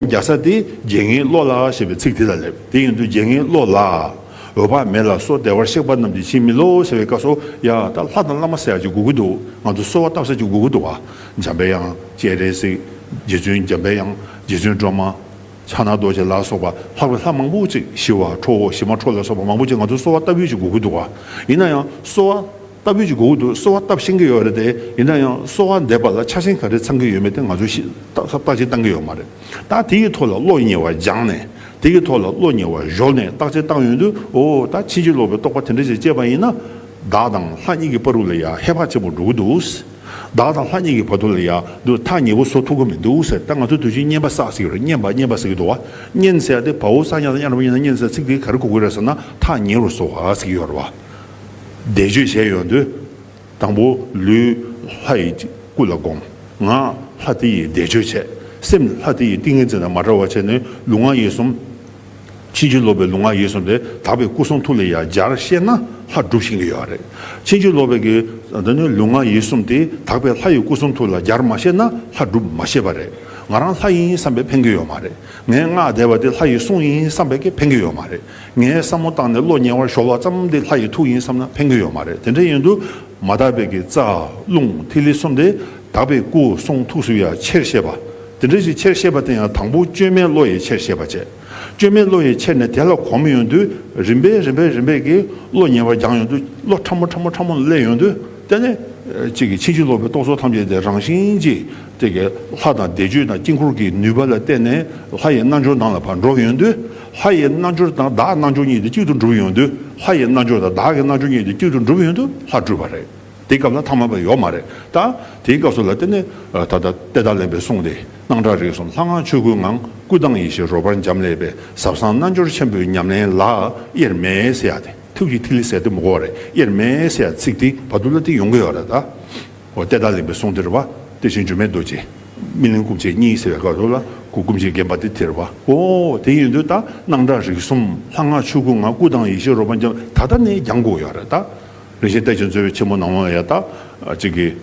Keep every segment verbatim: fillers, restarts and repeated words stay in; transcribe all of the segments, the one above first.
རྒྱག་ས་དེ་རྒྱལ་ངའི་བློ་ལ་ཞེས་པའི་ཚིག་དེ་ལ་སླེབས། དེ་ཡིན་དུས་རྒྱལ་ངའི་བློ་ལ། འོད་དཔག་མེད་ལ་སོགས་བདེ་བར་གཤེགས་པ་རྣམས་ཀྱིས་ཕྱིར་མི་སློབ་ཟེར་བའི་སྐབས་སུ་ཡ་ད་ལྷ་དང་བླ་མ་ཟེར་ཡ་ཅིག་དགོས་ཀྱི་འདུག་ང་ཚོ་གསོལ་བ་བཏབ་ས་ཅིག་དགོས་ཀྱི་འདུག་བ། འཇམ་པའི་དབྱངས། སྤྱན་རས་གཟིགས། རྗེ་བཙུན་འཇམ་པའི་དབྱངས། རྗེ་བཙུན་སྒྲོལ་མ། ཕྱག་ན་རྡོ་རྗེ་ལ་སོགས་པ་ལྷག་པའི་ལྷ་མང་པོ་ཅིག་ཞི་བ་ཁྲོ་བོ་ཞི་མ་ཁྲོ་ལ་སོགས་པ་མང་པོ་ཅིག་ང་ཚོ་གསོལ་བ་བཏབ་ཡུལ་ཅིག་དགོས་ཀྱི་འདུག་བ། ཡིན་ན་ཡང་གསོལ་བ་བཏབ་ཡུལ་ཅིག་དགོས་ཀྱི་འདུག་གསོལ་བ་བཏབ་ཤེས་ཀྱི་ཡོད་རེད་དེ། ཡིན་ན་ཡང་གསོལ་བ་འདེབས་པ་ལ་ཆ་ཤས་ག་རེ་ཚང་གི་ཡོད་མེད་དེ་ང་ཚོ་ཤི་བརྟག་བརྟག་དཔྱད་བཏང་གི་ཡོད་མ་རེད། ད་དེ་ཡི་ཐོག་ལ་བློ་ཉེ་བ་སྦྱངས་ནས། དེ་གི་ཐོག་ལ་བློ་ཉེ་བ་གཞོལ་ནས་བརྟག་དཔྱད་བཏང་ཡོང་དུས། འོ་ད་ཕྱིན་ཅི་ལོག་པའི་རྟོག་པ་དེ་འདྲ་ཞིག་སྐྱེས་པ་ཡིན་ན། བདག་དང་ལྷ་གཉིས་ཀྱི་བར་དུ་ལ་ཡ་ཧེ་བག་ཆེན་པོ་འགྲོ་གི་འདུག་བདག་དང་ལྷ་གཉིས་ཀྱི་བར་དུ་ལ་ཡ་འདུག་ཐག་ཉེ་པོ་བཟོ་ཐུབ་ཀྱི་མི་འདུག་ཟེར། ད་ང་ཚོ་དུས་རྒྱུན་བསྙེན་པ་བསགས་ཟེར་གྱི་རེད། བསྙེན་པ་བསྙེན་པ་ཟེར་གྱི་འདུག་བ། བསྙེན་ཟེར་ཡ་དེ་བའོ་ས་ཉ་དང་ཉ་ར་བ་ཉ་ན་བསྙེན་ཟེར་ཚིག་དེ་ག་རེ་གོ་གི་རེད་ཟེར་ན། ཐག་ཉེ་རུ་བཟོ་བ་ཟེར་གྱི་ཡོད་རེད་བ། བཟླས་བརྗོད་བྱས་ཡོང་དུས། དང་པོ་ལུས་ལྷ་ཡི་སྐུ་ལ་བསྒོམ། ངག་ལྷ་དེ་ཡི་བཟླས་བརྗོད་བྱས། སེམས་ལྷ་དེ་ཡི་ཏིང་ངེ་འཛིན་དང་མ་བྲལ་བ་བྱས་ནས་ལུས་ངག་ཡིད་གསུམ། ཕྱིན་ཅི་ལོག་པའི་ལུས་ངག་ཡིད་གསུམ་དེ་དག་པའི་སྐུ་གསུང་ཐུགས་ལ་ཡ་སྦྱར་ཤེས་ན་ལྷ་སྒྲུབ་ཤེས་ཀྱི་ཡོད་རེད། ཕྱིན་ཅི་ལོག་པའི་གི་འདི་ནི་ལུས་ངག་ཡིད་གསུམ་དེ་དག་པའི་ལྷ་ཡི་སྐུ་གསུང་ཐུགས་ལ་སྦྱར་མ་ཤེས་ན་ལྷ་སྒྲུབ་མ་ཤེས་པ་རེད། ང་རང་ལྷ་ཡིན་བསམ་པས་ཕན་གྱི་ཡོད་མ་རེད། ངའི་སྔགས་བཟླས་པ་དེ་ལྷ་ཡི་གསུང་ཡིན་བསམ་པས་ཀྱི་ཕན་གྱི་ཡོད་མ་རེད། ངའི་བསམ་བློ་བཏང་ནས་བློ་ཉེ་བར་གཞོལ་བ་ཙམ་དེ་ལྷ་ཡི་ཐུགས་ཡིན་བསམ་ན་ཕན་གྱི་ཡོད་མ་རེད། དེ་འདྲ་ཡིན་དུས། མ་དག་པའི་གི་རྩ་རླུང་ཐིག་ལེ་གསུམ་དེ་དག་པའི་སྐུ་གསུང་ཐུགས་སུ་ཡང་ཆེར་བཤད་པ། དེ་འདྲ་ཞིག་ཆེར་བཤད་པ་དེ་ཡང་དང་པོ་བཅོས་མའི་བློ་ཡིས་ཆེར་བཤད་པ་བྱས། བཅོས་མའི་བློ་ཡིས་ཆེར་ནས་དེ་ལ་གོམས་ཡོང་དུས། རིམ་པས་རིམ་པས་རིམ་པས་ཀྱི་བློ་ཉེ་བར་སྦྱངས་ཡོང་དུས། བློ་ཕྲ་མོ་ཕྲ་མོ་ཕྲ་མོ་ལ་སླེབས་ཡོང་དུས། དེ་ནས་གཅིག་གི་ཕྱིན་ཅི་ལོག་པའི་རྟོག་ཚོགས་ཐམས་ཅད་དེ་རང་བཞིན་གྱིས་དེ་གའི་ལྷ་དང་བཟླས་བརྗོད་དང་དཀྱིལ་འཁོར་གྱི་ནུས་པ་ལ་བརྟེན་ནས་ལྷ་ཡི་རྣལ་འབྱོར་ནང་ལ་ཕར་འགྲོ་ཡོང་དུས། ལྷ་ཡི་རྣལ་འབྱོར་དང་བདག་རྣལ་འབྱོར་གཉིས་དེ་གཅིག་ཏུ་འགྲུབ་ཡོང་དུས། ལྷ་ཡི་རྣལ་འབྱོར་དང་བདག་གི་རྣལ་འབྱོར་གཉིས་དེ་གཅིག་ཏུ་འགྲུབ་ཡོང་དུས་ལྷ་སྒྲུབ་པ་རེད། དེའི་སྐབས་ལ་ཐ་མལ་པ་ཡོད་མ་རེད། ད་དེའི་སྐབས་སུ་ལ་དེ་ནི་ད་ལྟ་ཏེ་ད་ལེན་པའི་གསུང་དེ། སྣང་གྲགས་རིག་གསུམ་ལྷ་སྔགས་ཆོས་སྐུའི་ངང་། སྐུ་དང་ཡེ་ཤེས་རོལ་པར་འབྱམས་ཀླས་པའི། ཟབ་གསང་རྣལ་འབྱོར་ཆེན་པོའི་ཉམས་ལེན་ལ། དབྱེར་མེད་ཟེར་ཡ་དེ། ཐུགས་ཀྱི་ཐིག་ལེ་ཟེར་དེ་མི་དགོས་པ་རེད། དབྱེར་མེད་ཟེར་ཡ་ཚིག་དེ་བར་དུ་ལ་དེ་ཡོང་གི་ཡོད་རེད་ད། འོ་ཏེ་ད་ལེན་པའི་གསུང་དེ་རེད་བ། དེ་བཞིན་སྒྱུ་མའི་རྡོ་རྗེ། སྨིན་གླིང་སྐུ་མཆེད་གཉིས་ཟེར་བའི་སྐབས་སུ་ལ་སྐུ་སྐུ་མཆེད་བརྒྱན་པ་དེ་དེ་རེད་བ། འོ་དེ་ཡིན་དུས་ད་སྣང་གྲགས་རིག་གསུམ་ལྷ་སྔགས་ཆོས་སྐུའི་ངང་། སྐུ་དང་ཡེ་ཤེས་རོལ་པར་འབྱམས། ད་ལྟ་ནས་སྦྱང་དགོས་ཡོད་རེད་ད། རིན་ཆེན་གཏེར་ཆེན་མཛོད་ཆེན་མོ་ནང་ལ་ཡ་ད། གཅིག་གི།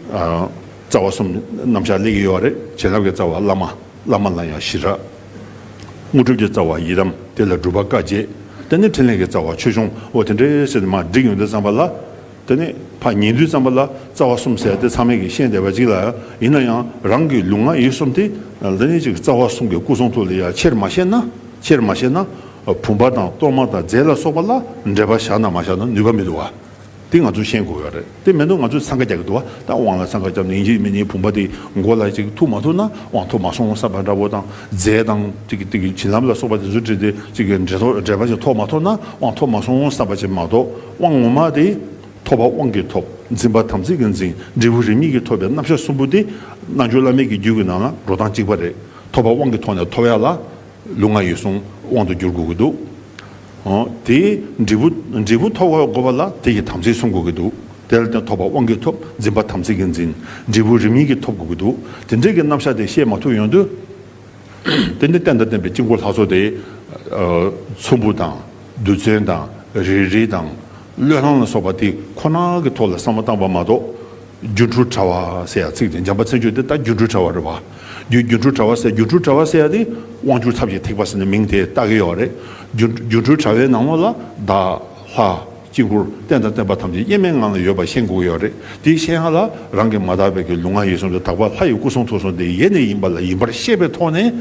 རྩ་བ་གསུམ་རྣམ་གཞག་སླེབས་ཀྱི་ཡོད་རེད། བྱིན་རླབས་ཀྱི་རྩ་བ་བླ་མ། བླ་མ་ལ་ཡང་ཞི་རགས། དངོས་གྲུབ་ཀྱི་རྩ་བ་ཡི་དམ། དེ་ལ་སྒྲུབ་པ་བཀའ་བརྒྱད། དེ་ནས་ཕྲིན་ལས་ཀྱི་རྩ་བ་ཆོས་སྐྱོང་། འོ་དེ་འདྲའི་ཟེར་ནས་མར་བསྒྲིགས་ཡོང་དུས་ཙམ་པ་ལ། དེ་ནས་ཕར་ཉན་དུས་ཙམ་པ་ལ་རྩ་བ་གསུམ་ཟེར་དེ་ཚང་མས་ཀྱིས་ཤེས་བསྡད་པ་ཅིག་ལ། ཡིན་ན་ཡང་རང་གི་ལུས་ངག་ཡིད་གསུམ་དེ། དེ་ནས་ཅིག་རྩ་བ་གསུམ་གྱི་སྐུ་གསུང་ཐུགས་ལ་ཡང་ཆེར་མ་བཤད་ན། ཆེར་མ་བཤད་ན། བུམ་པ་དང་གཏོར་མ་དང་རྫས་ལ་སོགས་པ་ལ་འགྲེལ་པ་བཞག་ན་མ་བཞག་ན་ནུས་པ་མི་འདུག་བ། དེ་ང་ཚོས་ཤེས་དགོས་ཡོད་རེད། དེ་མེད་དུས་ང་ཚོས་འཚང་ཁ་རྒྱག་གི་འདུག་བ། ད་དབང་ལ་འཚང་ཁ་བརྒྱབ་ནས་ཡིན་གཅིག་མིན་གཉིས་བུམ་པ་དེ་མགོ་ལ་ཅིག་ཐུག་མ་ཐུག་ན་དབང་ཐོབ་མ་སོང་བསམ་པ་འདྲ་བོ་དང་། རྫས་དང་ཅིག་ཅིག་བྱིན་རླབས་ལ་སོགས་པ་དེ་ཚོ་བྲིས་ཏེ་ཅིག་གི་འབྲེལ་ཐོགས་འབྲེལ་པ་ཅིག་ཐོབ་མ་ཐུབ་ན་དབང་ཐོབ་མ་སོང་བསམ་པ་ཅིག་མ་གཏོགས། དབང་ངོ་མ་དེ་ཐོབ་པ་དབང་གིས་ཐོབ། འཛིན་པ་དམ་ཚིག་གིས་འཛིན། འབྲས་བུ་རིམ་གཉིས་ཀྱིས་ཐོབ་པའི་རྣམ་གཞག་གསུམ་པོ་དེ་རྣལ་འབྱོར་བླ་མེད་ཀྱི་རྒྱུད་ཀྱི་ནང་ལ་འགྲོ་སྟངས་གཅིག་པ་རེད། ཐོབ་པ་དབང་གིས་ཐོབ་ནས་ཐོབ་ཡ་ལ། ལུས་ངག་ཡིད་གསུམ་དབང་དུ་འགྱུར་དགོས་ཀྱི་འདུག། འོ། དེའི་འབྲས་བུ། འབྲས་བུ་ཐོབ་དགོས་པ་ལ་དེ་ཡི་དམ་ཚིག་སྲུང་དགོས་ཀྱི་འདུག། དེ་ལ་བརྟེན་ཐོབ་པ་དབང་གིས་ཐོབ། འཛིན་པ་དམ་ཚིག་གིས་འཛིན། འབྲས་བུ་རིམ་གཉིས་ཀྱིས་ཐོབ་དགོས་ཀྱི་འདུག། དེ་འདྲའི་གི་རྣམ་གཞག་དེ་ཤེས་མ་ཐུབ་ཡོང་དུས། དེ་ནི་རྟེན་དང་བརྟེན་པའི་དཀྱིལ་འཁོར་ལྷ་ཚོགས་དེ། ཨ། ཚོམ་བུ་དང་། རྡུལ་ཚོན་དང་། རིལ་རིལ་དང་། བློས་བསླང་ལ་སོགས་པ་དེ་ཁོ་ན་གི་ཐོག་ལ་བསམ་བློ་བཏང་བ་མ་གཏོགས། སྒྱུ་འཕྲུལ་དྲ་བ་ཟེར་ཡ་ཚིག་དེ། འཇམ་དཔལ་མཚན་བརྗོད་དེ་ད་སྒྱུ་འཕྲུལ་དྲ་བ་རེད་བ། སྒྱུ་སྒྱུ་འཕྲུལ་དྲ་བ་ཟེར། སྒྱུ་འཕྲུལ་དྲ་བ་ཟེར་ཡ་དེ་དབང་སྒྱུར་ཐབས་ཀྱི་ཐེག་པ་ཟེར་ནས་མིང་དེ་བཏགས་ཀྱི་ཡོད་རེད། སྒྱུ་སྒྱུ་འཕྲུལ་དྲ་བའི་ནང་ལོགས་ལ་བདག་ལྷ་དཀྱིལ་འཁོར་རྟེན་དང་བརྟེན་པ་ཐམས་ཅད་དབྱེར་མེད་ངང་ལ་ཡོད་པ་ཤེས་དགོས་ཀྱི་ཡོད་རེད། དེ་ཤེས་ཡ་ལ་རང་གི་མ་དག་པའི་གི་ལུས་ངག་ཡིད་གསུམ་དེ་དག་པ་ལྷ་ཡི་སྐུ་གསུང་ཐུགས་གསུམ་དེ་ཡེ་ནས་ཡིན་པ་ལ་ཡིན་པར་ཤེས་པའི་ཐོག་ནས།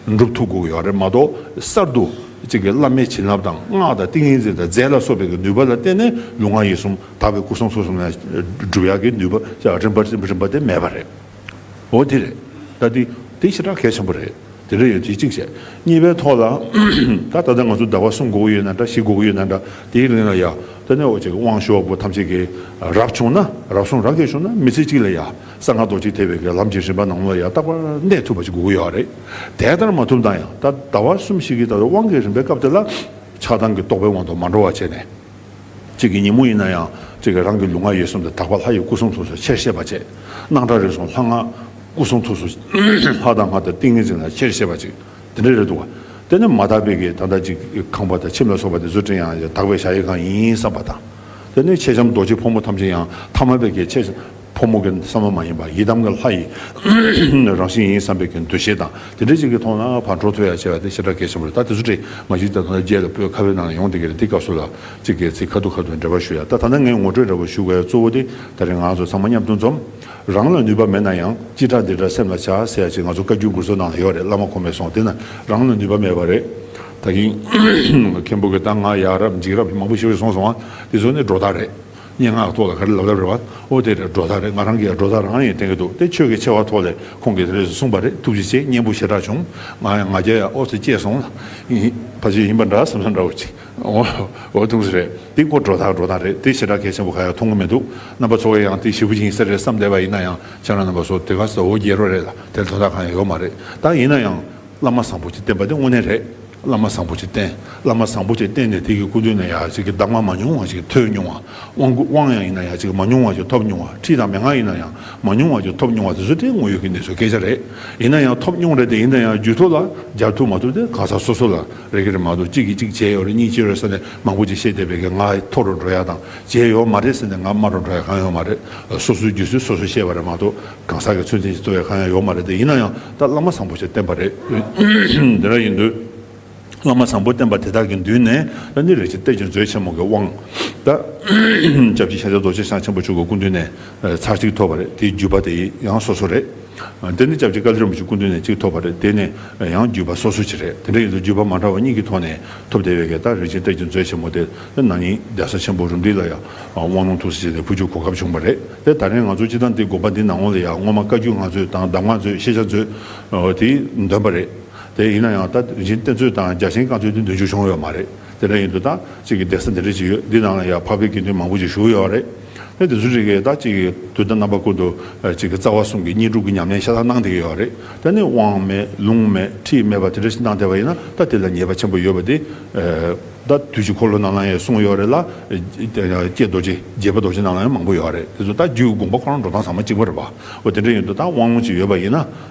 འགྲུབ་ཐུབ་དགོས་ཡོད་རེད་མ་གཏོགས། གསར་དུ་གཅིག་གི་བླ་མའི་བྱིན་རླབས་དང་སྔགས་དང་ཏིང་ངེ་འཛིན་དང་རྫས་ལ་སོགས་པའི་གི་ནུས་པ་ལ་བརྟེན་ནས་ལུས་ངག་ཡིད་གསུམ་དག་པའི་སྐུ་གསུང་ཐུགས་གསུམ་ལ་སྒྲུབ་ཡག་གི་ནུས་པ་རིམ་པ་རིམ་པ་དེ་མེད་པ་རེད། འོ་དེ་རེད། ད་དེ་དེ་ཞེ་དྲག་གལ་ཆེན་པོ་རེད། དེ་འདྲ་ཡོད་དེ་གཅིག་བྱས། གཉིས་པའི་ཐོག་ལ། ད་ད་ལྟ་ང་ཚོ་ཟླ་བ་གསུམ་དགོས་ཀྱི་ཡོད་ན་འདྲ། བཞི་དགོས་ཀྱི་ཡོད་ན་འདྲ། དེའི་རིང་ལ་ཡ། དེ་ནས་འོ་ཅིག་དབང་ཞུ་བ་པོ་ཐམས་ཅད་ཀྱིས་རབ་བྱུང་ན། རབ་བྱུང་རབ་རྒྱས་བྱུང་ན་མི་ཚེ་གཅིག་ལ་ཡ། གསང་སྔགས་རྡོ་རྗེ་ཐེག་པའི་གི་ལམ་གྱི་རིམ་པ་ནང་ལ་ཡ་རྟག་པར་གནས་ཐུབ་པ་ཅིག་དགོས་ཀྱི་ཡོད་རེད། དེ་ལྟར་མ་ཐུབ་ན་ཡང་ད་ཟླ་བ་གསུམ་ཞིག་གི་ད་དབང་གི་རིམ་པའི་སྐབས་དེ་ལ་ཆགས་སྡང་གི་རྟོག་པའི་དབང་དུ་མ་འགྲོ་བ་བྱས་ནས། གཅིག་གི་ཉིན་མོ་ཡིན་ན་ཡང་གཅིག་གི་རང་གི་ལུས་ངག་ཡིད་གསུམ་དེ་དག་པ་ལྷ་ཡི་སྐུ་གསུང་ཐུགས་སུ་ཆེར་བཤད་པ་བྱས། སྣང་གྲགས་རིག་གསུམ་ལྷ་སྔགས་སྐུ་གསུང་ཐུགས་སུ། ལྷ་དང་སྔགས་དང་ཏིང་ངེ་འཛིན་ལ་ཆེར་བཤད་པ་ཅིག། དེ་འདྲ་རེད་འདུག་བ། དེ་ནི་མ་དག་པའི་གི་ད་ལྟ་ཅིག་ཁང་པ་དང་ཁྱིམ་ལ་སོགས་པ་དེ་ཚོ་བྲིས་ཡང་དག་པའི་ཞྭ་ཡི་སྒང་ཡིན་བསམ་པ་དང་། དེ་ནི་མཆེད་ལྕམ་རྡོ་རྗེ་ཕོ་མོ་ཐམས་ཅད་ཡང་ཐ་མལ་པའི་གི་མཆེད། ཕོ་མོ་གི་བསམ་བློ་མ་ཡིན་པ་ཡི་དམ་གྱི་ལྷ་ཡི་རང་བཞིན་ཡིན་བསམ་པའི་གི་འདུ་ཤེས་དང་དེ་འདྲ་ཅིག་གི་ཐོག་ན་ཕར་འགྲོ་ཐུབ་ཡ་བྱས་པ་དེ་ཞེ་དྲག་གལ་ཆེན་པོ་རེད། ད་དེ་ཚོ་དེ་མ་གཞི་ད་དུང་རྗེས་ལ་བོད་ཁ་བའི་ནང་ལ་ཡོང་བསྡད་ཀྱི་རེད། དེ་སྐབས་སུ་ལ་ཅིག་གི་ཚིག་ཁ་ཐུག་ཁ་ཐུག་འགྲེལ་པ་ཞུ་ཡ། ད་ད་ལྟ་ངས་ངོ་སྤྲོད་འདྲ་པོ་ཞུ་དགོས་ཡ་གཙོ་བོ་དེ་ད་རེས་ང་ཚོ་ཚང་མ་མཉམ་དུ་འཛོམས། རང་ལ་ནུས་པ་མེད་ན་ཡང་ཅི་དྲག་འདི་འདྲ་སེམས་ལ་བྱ་ཟེར་ཡ་ཅིག་ང་ཚོ་བཀའ་བརྒྱུད་མགུར་མཚོ་ནང་ལ་ཡོད་རེད། བླ་མ་ཁོ་མོས་གསུངས། དེ་ན་རང་ལ་ནུས་པ་མེད་པ་རེད། ད་གིན་མཁན་པོ་གི་ད་ང་ཡ་རབས་འཇིགས་རབས་མང་པོ་ཞིག་གསུངས་སོང་ཨ། དེ་ཚོ་ནི་སྒྲོ་བཏགས་རེད། སྙན་ངག་ཐོག་ལ་ག་རེ་ལབ་ལབ་རེད་བ། ཨོ་དེ་རེད་སྒྲོ་བཏགས་རེད། ང་རང་གིས་ཡང་སྒྲོ་བཏགས་རང་ཡིན་བསྟན་གྱི་འདུག་དེ་ཆོས་ཀྱི་ཆེ་བ་ཐོག་ལས་ཁོང་གིས་དེ་རེས་སུ་གསུངས་པ་རེད། ཐུགས་རྗེ་ཆེ། སྙན་པོ་ཞེ་དྲག་བྱུང་། ང་ཡང་ང་རྒྱལ་ཡང་ཨོ་ཙི་སྐྱེས་སོང་ལ། ཕལ་ཆེར་ཡིན་པ་འདྲ་བསམ་བསམ་འདྲ་བོ་ཅིག་ཨོ་ཨོ་ཐུགས་སུ་རེད། དེ་ཁོ་སྒྲོ་བཏགས་སྒྲོ་བཏགས་རེད། དེ་ཞེ་དྲག་གལ་ཆེན་པོ་གང་ཡང་མཐོང་གི་མི་འདུག་རྣམ་པ་ཚོ་གས་ཡང་དེ་ཞེ་པོ་ཅིག་ཡིན་ས་རེད་བསམ་བསྡད་པ་ཡིན་ན་ཡང་ཁྱེད་རང་རྣམ་པ་ཚོ་དེ་ག་ས་འོ་བརྒྱལ་རོགས་རེད་ལ། དེར་དོན་དག་གང་ཡང་ཡོད་མ་རེད། ད་ཡིན་ན་ཡང་བླ་མ་བཟང་པོ་ཅིག་བསྟེན་པ་དེ་དངོས་གནས་རེད། བླ་མ་བཟང་པོ་ཅིག་བསྟེན། བླ་མ་བཟང་པོ་ཅིག་བསྟེན་ནས་དེ་གི་སྐུ་མདུན་ནས་ཡང་ཅིག་གི་གདམས་ངག་མ་ཉུང་བ་ཅིག་ཐོས་མྱོང་བ། དབང་བསྐུར་དབང་ཡང་ཡིན་ན་ཡང་ཅིག་མ་ཉུང་བ་ཅིག་ཐོབ་མྱོང་བ། ཁྲིད་དང་མན་ངག་ཡིན་ན་ཡང་མ་ཉུང་བ་ཅིག་ཐོབ་མྱོང་བ་དེ་ཚོ་དེ་དངོས་ཡོད་ཀྱི་གནས་ཚུལ་སྐད་ཆ་རེད། ཡིན་ན་ཡང་ཐོབ་མྱོང་རེད་དེ་ཡིན་ན་ཡང་རྒྱུད་ཐོག་ལ་སྦྱར་ཐུབ་མ་ཐུབ་དེ་གང་ཟག་སོ་སོ་ལ་རེ་གི་རེད་མ་གཏོགས་གཅིག་གིས་གཅིག་བྱས་ཡོད་རེད་གཉིས་བྱས་ཡོད་རེད་ཟེར་ནས་མང་པོ་ཅིག་བཤད་བསྡད་པའི་གི་ང་མཐོ་རུ་འགྲོ་ཡ་དང་བྱས་ཡོད་མ་རེད་ཟེར་ནས་ང་དམའ་རུ་འགྲོ་ཡ་གང་ཡོད་མ་རེད། སོ་སོའི་རྒྱུད་ཚོད་སོ་སོས་ཤེས་པ་རེད་མ་གཏོགས་གང་ཟག་གི་ཚོད་འཛིན་ཅིག་གཏོང་ཡ་གང་ཡང་ཡོད་མ་རེད་དེ། ཡིན་ན་ཡང་ད་བླ་མ་བཟང་པོ་ཞིག་བསྟེན་པ་རེད། དེ་འདྲ་ཡིན་དུས། བླ་མ་བཟང་པོ་བསྟེན་པ་དེ་དག་གི་མདུན་ནས་ད་ནི་རིན་ཆེན་གཏེར་གྱི་མཛོད་ཆེན་མོ་གི་དབང་། ད་སྐྱབས་རྗེ་ཤཱཀྱ་རྡོ་རྗེ་འཆང་ཆེན་པོ་མཆོག་གི་སྐུ་མདུན་ནས་ཚར་གཅིག་ཐོབ་པ་རེད། དེའི་བརྒྱུད་པ་དེ་ཡང་སོ་སོ་རེད། དེ་ནི་སྐྱབས་རྗེ་ཀ་ལི་རིན་པོ་ཆེ་སྐུ་མདུན་ནས་གཅིག་ཐོབ་པ་རེད། དེ་ནས་ཡང་བརྒྱུད་པ་སོ་སོ་ཅིག་རེད། དེ་འདྲ་ཡིན་དུས་བརྒྱུད་པ་མ་འདྲ་བ་གཉིས་ཀྱི་ཐོག་ནས་ཐོབ་བསྡད་པའི་གི་ད་རིན་ཆེན་གཏེར་གྱི་མཛོད་ཆེན་མོ་དེ་ན་ནིང་གདན་ས་ཆེན་པོ་རུམ་བཏེག་ལ་ཡང་དབང་ལུང་ཐུགས་སྲས་བྱས་ནས་ཕུལ་རྒྱུ་གོ་སྐབས་བྱུང་བ་རེད། དེ་ད་རིང་ང་ཚོ་སྤྱི་བཏང་འདི་དགོན་པ་འདི་ནང་ལོགས་ལ་ཡང་སྔོན་མ་བཀའ་བརྒྱུད་སྔགས་མཛོད་དང་གདམས་ངག་མཛོད་ཤེས་བྱ་མཛོད་དེ་འདོན་པ་རེད། དེ་ཡིན་ན་ཡང་ད་རིན་ཆེན་གཏེར་མཛོད་དང་རྒྱ་ཆེན་བཀའ་མཛོད་དེ་འདོན་རྒྱུ་བྱུང་ཡོད་མ་རེད། དེ་འདྲ་ཡིན་དུས་ད་གཅིག་གི་གདན་ས་འདི་འདྲ་ཅིག་ཡོད། འདི་ནང་ལ་ཡང་འཕགས་པའི་དགེ་འདུན་མང་པོ་ཅིག་བཞུགས་ཡོད་རེད། དེ་དེ་ཚོ་རིགས་ཀྱི་ད་གཅིག་གི་དུས་དང་རྣམ་པ་ཀུན་ཏུ་གཅིག་གི་རྩ་བ་གསུམ་གྱི་བསྙེན་སྒྲུབ་ཀྱི་ཉམས་ལེན་ཤ་སྟག་གནང་བསྡད་ཀྱི་ཡོད་རེད། ད་ནི་དབང་མེད་ལུང་མེད་ཁྲིད་མེད་པ་དེ་འདྲ་ཞིག་གནང་བསྡད་པ་ཡིན་ན་ད་དེ་ལ་ཉེས་པ་ཆེན་པོ་ཡོད་པ་དེ། ད་དུས་ཀྱི་འཁོར་ལོ་ནང་ལ་ཡང་གསུངས་ཡོད་རེད་ལ། ཀྱེ་རྡོ་རྗེ་རྗེ་དཔལ་རྡོ་རྗེ་ནང་ལ་ཡང་མང་པོ་ཡོད་རེད། དེ་ཚོ་ད་རྒྱུད་དགོངས་པ་ཁོ་རང་འགྲོ་སྟངས་ཚང་མ་གཅིག་པ་རེད་པ། འོ་དེ་འདྲ་ཡིན་དུས་ད་དབང་ལུང་ཅིག་ཡོད་པ་ཡིན་ན་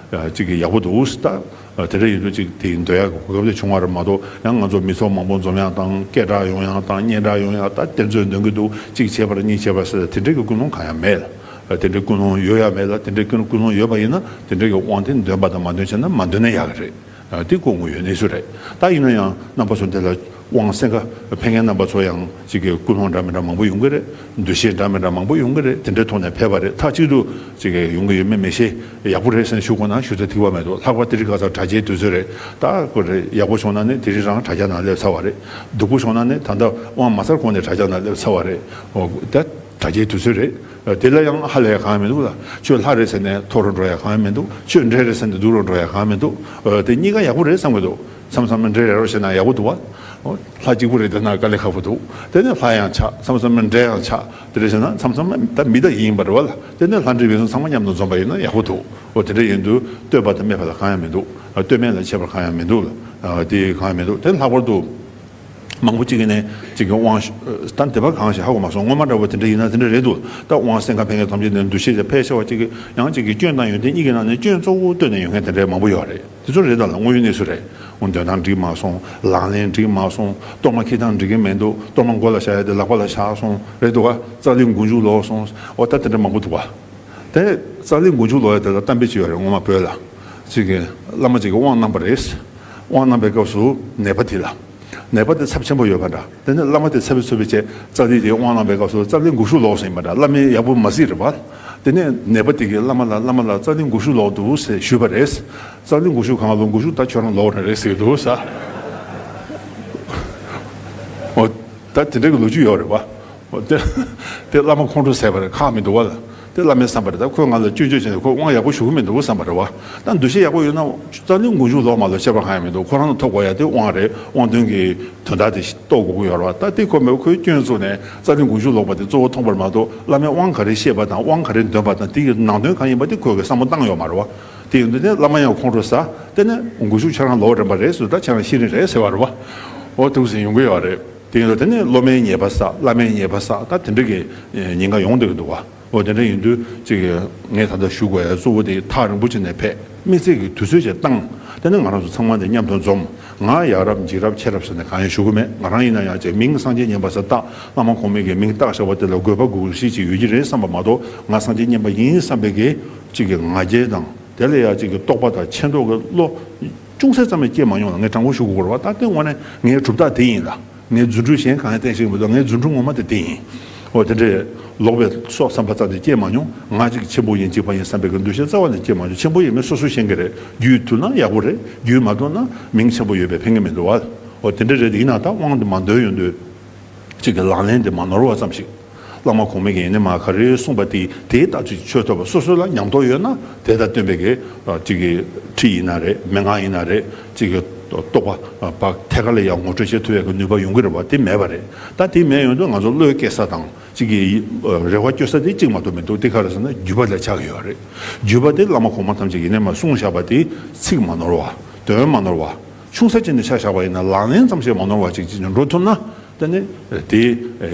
གཅིག་གི་ཡག་པོ་འདུག་ད། དེ་འདྲ་ཡིན་དུས་གཅིག་དེ་འདོན་ཡག་གི་གོ་སྐབས་དེ་བྱུང་བ་རེད་མ་གཏོགས་ཡང་ང་ཚོ་མི་ཚོགས་མང་པོ་འཛོམས་ཡག་དང་སྐད་གྲགས་ཡོང་ཡག་དང་སྙན་གྲགས་ཡོང་ཡག་ད་གཏེར་མཛོད་འདོན་གྱི་འདུག་གཅིག་བྱས་པ་རེད་གཉིས་བྱས་པ་ཟེར་དེ་འདྲའི་གི་ཀུན་སློང་གང་ཡང་མེད་ལ། དེ་འདྲའི་ཀུན་སློང་ཡོད་ཡག་མེད་ལ། དེ་འདྲའི་ཀུན་ཀུན་སློང་ཡོད་པ་ཡིན་ན་དེ་འདྲའི་གི་དབང་དེ་འདོན་པ་དང་མ་འདོན་བྱས་ན་མ་འདོན་ན་ཡག་གི་རེད། དེ་ཁོ་དངོས་ཡོད་གནས་ཚུལ་རེད། ད་ཡིན་ན་ཡང་རྣམ་པ་ཚོ་འདི་ལ་དབང་གསན་ཁ་ཕེབས་མཁན་རྣམ་པ་ཚོ་ཡང་གཅིག་གི་ཀུན་སློང་འདྲ་མི་འདྲ་མང་པོ་ཡོང་གི་རེད། འདུ་ཤེས་འདྲ་མི་འདྲ་མང་པོ་ཡོང་གི་རེད། དེ་འདྲའི་ཐོག་ནས་ཕེབས་པ་རེད། མཐའ་གཅིག་ཏུ་གཅིག་གི་ཡོང་གི་ཡོད་མེད་མི་ཤེས། ཡག་པོ་རེད་ཟེར་ནས་ཞུ་དགོས་ན་ཞུ་ཚོད་ཐིག་པ་མེད་འདུག་ལྷག་པར་དེ་རིང་ཁ་སང་དྲ་རྒྱའི་དུས་ཚོད་རེད། ད་ཁོ་རེ་ཡག་པོ་བྱུང་ན་ནི་དེ་རིང་རང་དྲ་རྒྱ་ནང་སླེབས་ཚར་བ་རེད། སྡུག་པོ་བྱུང་ན་ནི་ད་ལྟ་དབང་མ་ཚར་གོང་ནས་དྲ་རྒྱ་ནང་སླེབས་ཚར་བ་རེད། འོ་ད་དྲ་རྒྱའི་དུས་ཚོད་རེད། དེ་ལ་ཡང་ཧ་ལས་གང་ཡང་མི་འདུག་ལ། ཁྱོད་ལྷ་རེད་ཟེར་ནས་མཐོ་རུ་འགྲོ་ཡ་གང་ཡང་མི་འདུག་ཁྱོད་འདྲེ་རེད་ཟེར་ནས་སྡུག་རུ་འགྲོ་ཡ་གང་ཡང་མི་འདུག་འོ་དེ་གཉིས་ཀ་ཡག་པོ་རེད་བསམ་གི་འདུག་མཚམས་མཚམས་འདྲེ་རེད་རོ་བྱས་ན་ཡག་པོ་འདུག་བ། འོ་ལྷ་གཅིག་པུ་རེད་བསྡད་ན་དཀའ་ལས་ཁག་པོ་འདུག་དེ་ནས་ལྷ་ཡང་ཆགས། མཚམས་མཚམས་འདྲེ་ཡང་ཆགས། དེ་འདྲ་བྱས་ན་མཚམས་མཚམས་ད་མི་དང་ཡིན་པ་རེད་བ་ལ། དེ་ནས་ལྷ་འདྲེ་ཡོད་ཚང་མ་མཉམ་དུ་འཛོམས་པ་ཡིན་ན་ཡག་པོ་འདུག་འོ་དེ་འདྲ་ཡིན་དུས་བསྟོད་པ་དང་སྨད་པ་ལ་གང་ཡང་མི་འདུག་བསྟོད་སྨད་ལ་ཁྱད་པར་གང་ཡང་མི་འདུག་ལ། དེ་གང་ཡང་མི་འདུག་དེ་ལྷག་པར་དུ། མང་པོ་གཅིག་གིས་ནས་གཅིག་གི་དབང་ཞུ། ད་དེ་བ་གང་ཞིག་ཧ་གོ་མ་སོང་། སྔོན་མ་འདྲ་བོ་དེ་འདྲ་ཡིན་ན་དེ་འདྲ་རེད་འདུག་ད་དབང་གསན་ཁ་ཕེབས་མཁན་ཐམས་ཅད་ནས་འདུ་ཤེས་དེ་ཕལ་ཆེ་བ་གཅིག་གི་ཡང་གཅིག་གི་སྐྱོན་དང་ཡོན་ཏན་གཉིས་ཀྱི་ནང་ནས་སྐྱོན་གཙོ་བོ་བཏོན་ནས་ཡོང་མཁན་དེ་འདྲ་མང་པོ་ཡོད་རེད། དེ་ཚོ་རེད་ད་ལ་དངོས་ཡོད་གནས་ཚུལ་རེད། འོ་འདོན་སྟངས་འགྲིག་མ་སོང་། ལག་ལེན་འགྲིག་མ་སོང་། གཏོར་མ་འཁྱེར་སྟངས་འགྲིག་གི་མི་འདུག་གཏོར་མ་མགོ་ལ་བཞག་ཡ་དེ་ལག་པ་ལ་བཞག་སོང་རེད་འདུག་ག་རྩ་ལས་མགོ་མཇུག་ལོག་སོང་། འོ་ད་དེ་འདྲ་མང་པོ་འདུག་ག་དེ་རྩ་ལས་མགོ་མཇུག་ལོག་ཡ་དེ་ལ་གཏམ་དཔེ་ཅིག་ཡོད་རེད། སྔོན་མ་བོད་ལ་གཅིག་གི་བླ་མ་གཅིག་གིས་དབང་གནང་བ་རེད། དབང་གནང་བའི་སྐབས་སུ་ནད་པ་དེ་ལ། ནད་པ་དེ་ཚབས་ཆེན་པོ་ཡོད་པ་འདྲ། དེ་ནས་བླ་མ་དེ་ཚབ་ཚུབ་པའི་ཆེད་རྩ་ལས་དེ་དབང་གནང་བའི་སྐབས་སུ་རྩ་ལས་མགོ་གཞུག་ལོག་སོང་ཡིན་པ་འདྲ། བླ་མས་ཡག་པོ་མ་གཟིགས་རེད་པ། དེ་ནས་ནད་པ་དེ་གིས་བླ་མ་ལ་བླ་མ་ལགས་རྩ་ལས་མགོ་གཞུག་ལོག་འདུག་ཟེར་ཞུས་པ་རེད། རྩ་ལས་མགོ་གཞུག་གང་ལོག་མགོ་གཞུག་ད་ཁྱོད་རང་ལོག་རེད་རེད་ཟེར་གྱི་འདུག་ས། འོ། ད་དེ་འདྲ་གི་ལོ་རྒྱུས་ཡོད་རེད་པ། འོ་དེ། དེ་བླ་མ་ཁོང་ཁྲོ་ཟ་བ་རེད། ཁག་མི་འདུག་བ་ལ། དེ་བླ་མས་བསམ་པ་རེད། ད་ཁོས་ང་ལ་སྐྱོན་བརྗོད་བྱས་ནས་ཁོས་དབང་ཡག་པོ་ཞུ་གི་མི་འདུག་བསམ་པ་རེད་བ། ད་འདུ་ཤེས་ཡག་པོ་ཡོད་ན་རྩ་ལས་མགོ་མཇུག་ལོག་མ་ལོག་ཁྱད་པར་གང་ཡང་མི་འདུག་ཁོ་རང་ལ་ཐོབ་དགོས་ཡ་དེ་དབང་རེད། དབང་དོན་གྱི་དོན་དག་དེ་རྟོགས་དགོས་ཀྱི་ཡོད་རེད་བ། ད་དེ་ཁོ་མེད་ཁོས་སྐྱོན་བཙུགས་ནས་རྩ་ལས་མགོ་མཇུག་ལོག་པ་དེ་གཙོ་བོ་མཐོང་བ་རེད་མ་གཏོགས་བླ་མས་དབང་ག་རེ་བཤད་པ་དང་དབང་ག་རེ་འདོན་པ་དང་དེ་གི་ནང་དོན་གང་ཡིན་པ་དེ་ཁོས་གི་བསམ་བློ་བཏང་ཡོད་མ་རེད་བ། དེ་ཡིན་དུས་ནས་བླ་མ་ཡང་ཁོང་ཁྲོ་ཟ། དེ་ནས་མགོ་མཇུག་ཁྱེད་རང་ལོག་རན་པ་རེད་ཟེར། ད་ཁྱེད་རང་ཤེས་རིག་རེད་ཟེར་བ་རེད་བ། འོ་དེ་འདྲ་ཡོང་གི་ཡོད་རེད། དེ་ཡིན་དུས་དེ་ནས་སློབ་མའི་ཉེས་པ་བསགས། བླ་མའི་ཉེས་པ་བསགས། ད་དེ་འདྲ་གི་ཉེན་ཁ་ཡོང་བསྡད་ཀྱི་འདུག་བ། འོ་དེ་འདྲ་ཡིན་དུས་ཅིག་ངས་ད་ལྟ་ཞུ་དགོས་ཡ་གཙོ་བོ་དེ་ཐག་རིང་པོ་ཅིག་ནས་ཕེབས། དམིགས་བསལ་གྱི་དུས་ཚོད་ཅིག་བཏང་ དེ་ནས་ང་རང་ཚོ་ཚང་མ་དེ་མཉམ་དུ་འཛོམས། ང་ཡ་རབས་འཇིགས་རབས་ཆེ་རབས་ཟེར་ནས་གང་ཡང་ཞུ་གི་མེད། ང་རང་ཡིན་ན་ཡང་ཅིག་མིང་སངས་རྒྱས་མཉན་པ་ཟེར་བཏགས། བླ་མ་གོང་མའི་གི་མིང་བཏགས་བཞག་པ་དེ་ལ་དགོས་པ་དགོས་གཞི་ཅིག་ཡོད་ཀྱི་རེད་བསམ་པ་མ་གཏོགས། ང་སངས་རྒྱས་མཉན་པ་ཡིན་བསམ་པའི་གི་ཅིག་གི་ང་རྒྱལ་དང་། དེ་ལ་ཡང་ཅིག་གི་རྟོག་པ་དང་ཆེ་མདོག་གི་བློ་ཅུང་ཟད་ཙམ་ཡང་སྐྱེས་མ་མྱོང་ལ། ངས་དྲང་པོ་ཞུ་དགོས་རེད་བ། ད་དེ་དངོས་གནས་ངའི་གྲུབ་རྟགས་དེ་ཡིན་ལ། ངས་རྫུ་འཕྲུལ་གཞན་གང་ཡང་བསྟན་ཤེས་ཀྱི་མི་འདུག། ངའི་རྫུ་འཕྲུལ་ངོ་མ་དེ་དེ་ཡིན། འོ་དེ་འདྲས་ལོག་པའི་སོགས་བསམ་པ་རྩ་ནས་སྐྱེས་མ་མྱོང་། ང་གཅིག་ཆེན་པོ་ཡིན་གཅིག་པ་ཡིན་བསམ་པའི་གི་འདུ་ཤེས་རྩ་བ་ནས་སྐྱེས་མ་མྱོང་། ཆེན་པོ་ཡིན་མིན་སོ་སོས་ཤེས་ཀྱི་རེད། རྒྱུད་ཐུབ་ན་ཡག་པོ་རེད། རྒྱུད་མ་ཐུབ་ན་མིང་ཆེན་པོ་ཡོད་པས་ཕན་གྱི་མི་འདུག་བ། འོ་དེ་འདྲས་རེད། ཡིན་ན་ད་དབང་དུ་མ་འདོན་ཡོང་དུས། གཅིག་གི་ལག་ལེན་དེ་མ་ནོར་བ་ཙམ་ཞིག། བླ་མ་གོང་མའི་གི་ཡིན་ནའི་མ་ག་རེ་གསུངས་པ་དེ་དེའི་ལྟར་དུ་ཆོས་ཐོབ་པ། སོ་སོ་ལ་ཉམས་རྟོགས་ཡོད་ན་དེ་དང་བསྟུན་པའི་གི་གཅིག་གི་ཁྲིད་ཡིན་ན་རེད། མན་ངག་ཡིན་ན་རེད། གཅིག་གི་རྟོགས་པ་བག་ཐད་ཀར་ལ་ཡང་ངོ་སྤྲོད་བྱེད་ཐུབ་པའི་གི་ནུས་པ་ཡོང་གི་རེད་བ། དེ་མེད་པ་རེད། ད་དེ་མེད་ཡོང་དུས་ང་ཚོ་བློས་སྐྱེ་ས་དང་གཅིག་གི་རེ་བ་བཅོལ་ས་དེ་གཅིག་མ་གཏོགས་མི་འདུག། དེ་ག་རེ་ཟེར་ན་བརྒྱུད་པ་ལ་ཆགས་ཡོད་རེད། བརྒྱུད་པ་དེ་བླ་མ་གོང་མ་ཐམས་ཅད་ཡིན་ནའི་མ་གསུངས་བཞག་པ་དེ་ཚིག་མ་ནོར་བ། དོན་མ་ནོར་བ། ཆུང་ས་ཅིག་ནས་ཆ་བཞག་པ་ཡིན་ན་ལག་ལེན་ཙམ་ཞིག་མ་ནོར་བ་ཅིག་ཅིག་འགྲོ་ཐུབ་ན། དེ་ནི་དེ་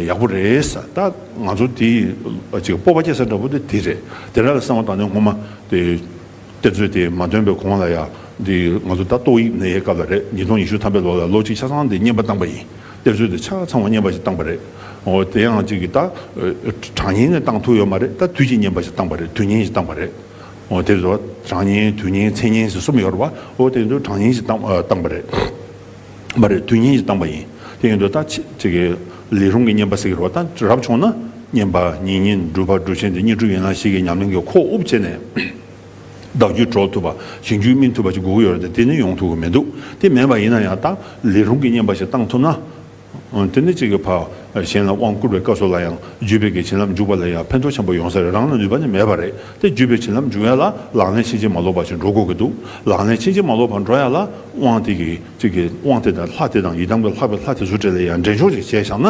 ཡག་པོ་རེད་ས། ད་ང་ཚོ་དེ་ཅིག་སྤོབས་པ་སྐྱེ་ས་འདྲ་པོ་དེ་དེ་རེད། དེ་འདྲ་ལ་བསམ་བློ་བཏང་ནས་སྔོན་མ་དེ་གཏེར་མཛོད་དེ་མ་ཐོན་པའི་གོང་ལ་ཡ། འདི་ང་ཚོ་ད་ཏོག་དབྱིབས་ནད་ཡའི་སྐབས་ལ་རེད། ཉིས་སྟོང་ཉི་ཤུ་ཐམ་པའི་ལོ་ལ་ལོ་གཅིག་ཆ་ཚང་དེ་བསྙེན་པ་བཏང་པ་ཡིན། གཏེར་མཛོད་དེ་ཆ་ཚང་བ་བསྙེན་པ་ཞིག་བཏང་པ་རེད། འོ་དེ་ཡང་ཅིག་གི་ད་གྲངས་བསྙེན་ནས་བཏང་ཐུབ་ཡོད་མ་རེད། ད་དུས་ཀྱི་བསྙེན་པ་ཞིག་བཏང་པ་རེད། དུས་བསྙེན་ཞིག་བཏང་པ་རེད། འོ་དེ་ཚོ་གྲངས་བསྙེན་དུས་བསྙེན་མཚན་བསྙེན་ཟེར་གསུམ་ཡོད་རེད་བ། འོ་དེ་ཡིན་དུས་གྲངས་བསྙེན་ཞིག་བཏང་བཏང་པ་རེད། མ་རེད། དུས་བསྙེན་ཞིག་བཏང་པ་ཡིན། དེ་ཡིན་དུས་ད་ཅི་ཅིག་གི་ལས་རུང་གི་བསྙེན་པ་ཟེར་གི་རེད་བ། ད་རབ་བྱུང་ན་བསྙེན་པ་ཉེ་བསྙེན་སྒྲུབ་པ་སྒྲུབ་ཆེན་དེ་བསྙེན་སྒྲུབ་ཡན་ལག་བཞི་གི་ཉམས་ལེན་གྱི་ཁོག་དབུབ་བྱས་ནས། བདག་རྒྱུད་གྲོལ་ཐུབ་པ། གཞན་རྒྱུད་སྨིན་ཐུབ་པ་ཅིག་དགོས་ཀྱི་ཡོད་རེད་དེ། དེ་ནི་ཡོང་ཐུབ་ཀྱི་མི་འདུག། དེ་མེད་པ་ཡིན་ན་ཡང་ད་ལས་རུང་གི་བསྙེན་པ་ཞིག་བཏང་ཐུབ་ན། དེ་ནི་གཅིག་གི་ཕ་གཞན་ལ་དབང་བསྐུར་བའི་སྐབས་སུ་ལ་ཡང་བརྒྱུད་པའི་གི་བྱིན་རླབས་འཇུག་པ་ལ་ཡང་ཕན་ཐོགས་ཆེན་པོ་ཡོང་ས་རེད། རང་ལ་ནུས་པ་ནི་མེད་པ་རེད། དེ་བརྒྱུད་པའི་བྱིན་རླབས་འཇུག་ཡ་ལ་ལག་ལེན་ཕྱིན་ཅི་མ་ལོག་པ་ཞིག་འགྲོ་དགོས་ཀྱི་འདུག། ལག་ལེན་ཕྱིན་ཅི་མ་ལོག་པར་འགྲོ་ཡ་ལ་དབང་དེ་གི་གཅིག་གི་དབང་དེ་དང་ལྷ་དེ་དང་ཡི་དམ་གྱི་ལྷ་པའི་ལྷ་དེ་ཚོ་གྲས་ལ་ཡང་འགྲན་ཕྱོགས་ཅིག་བྱས་བཞག་ན།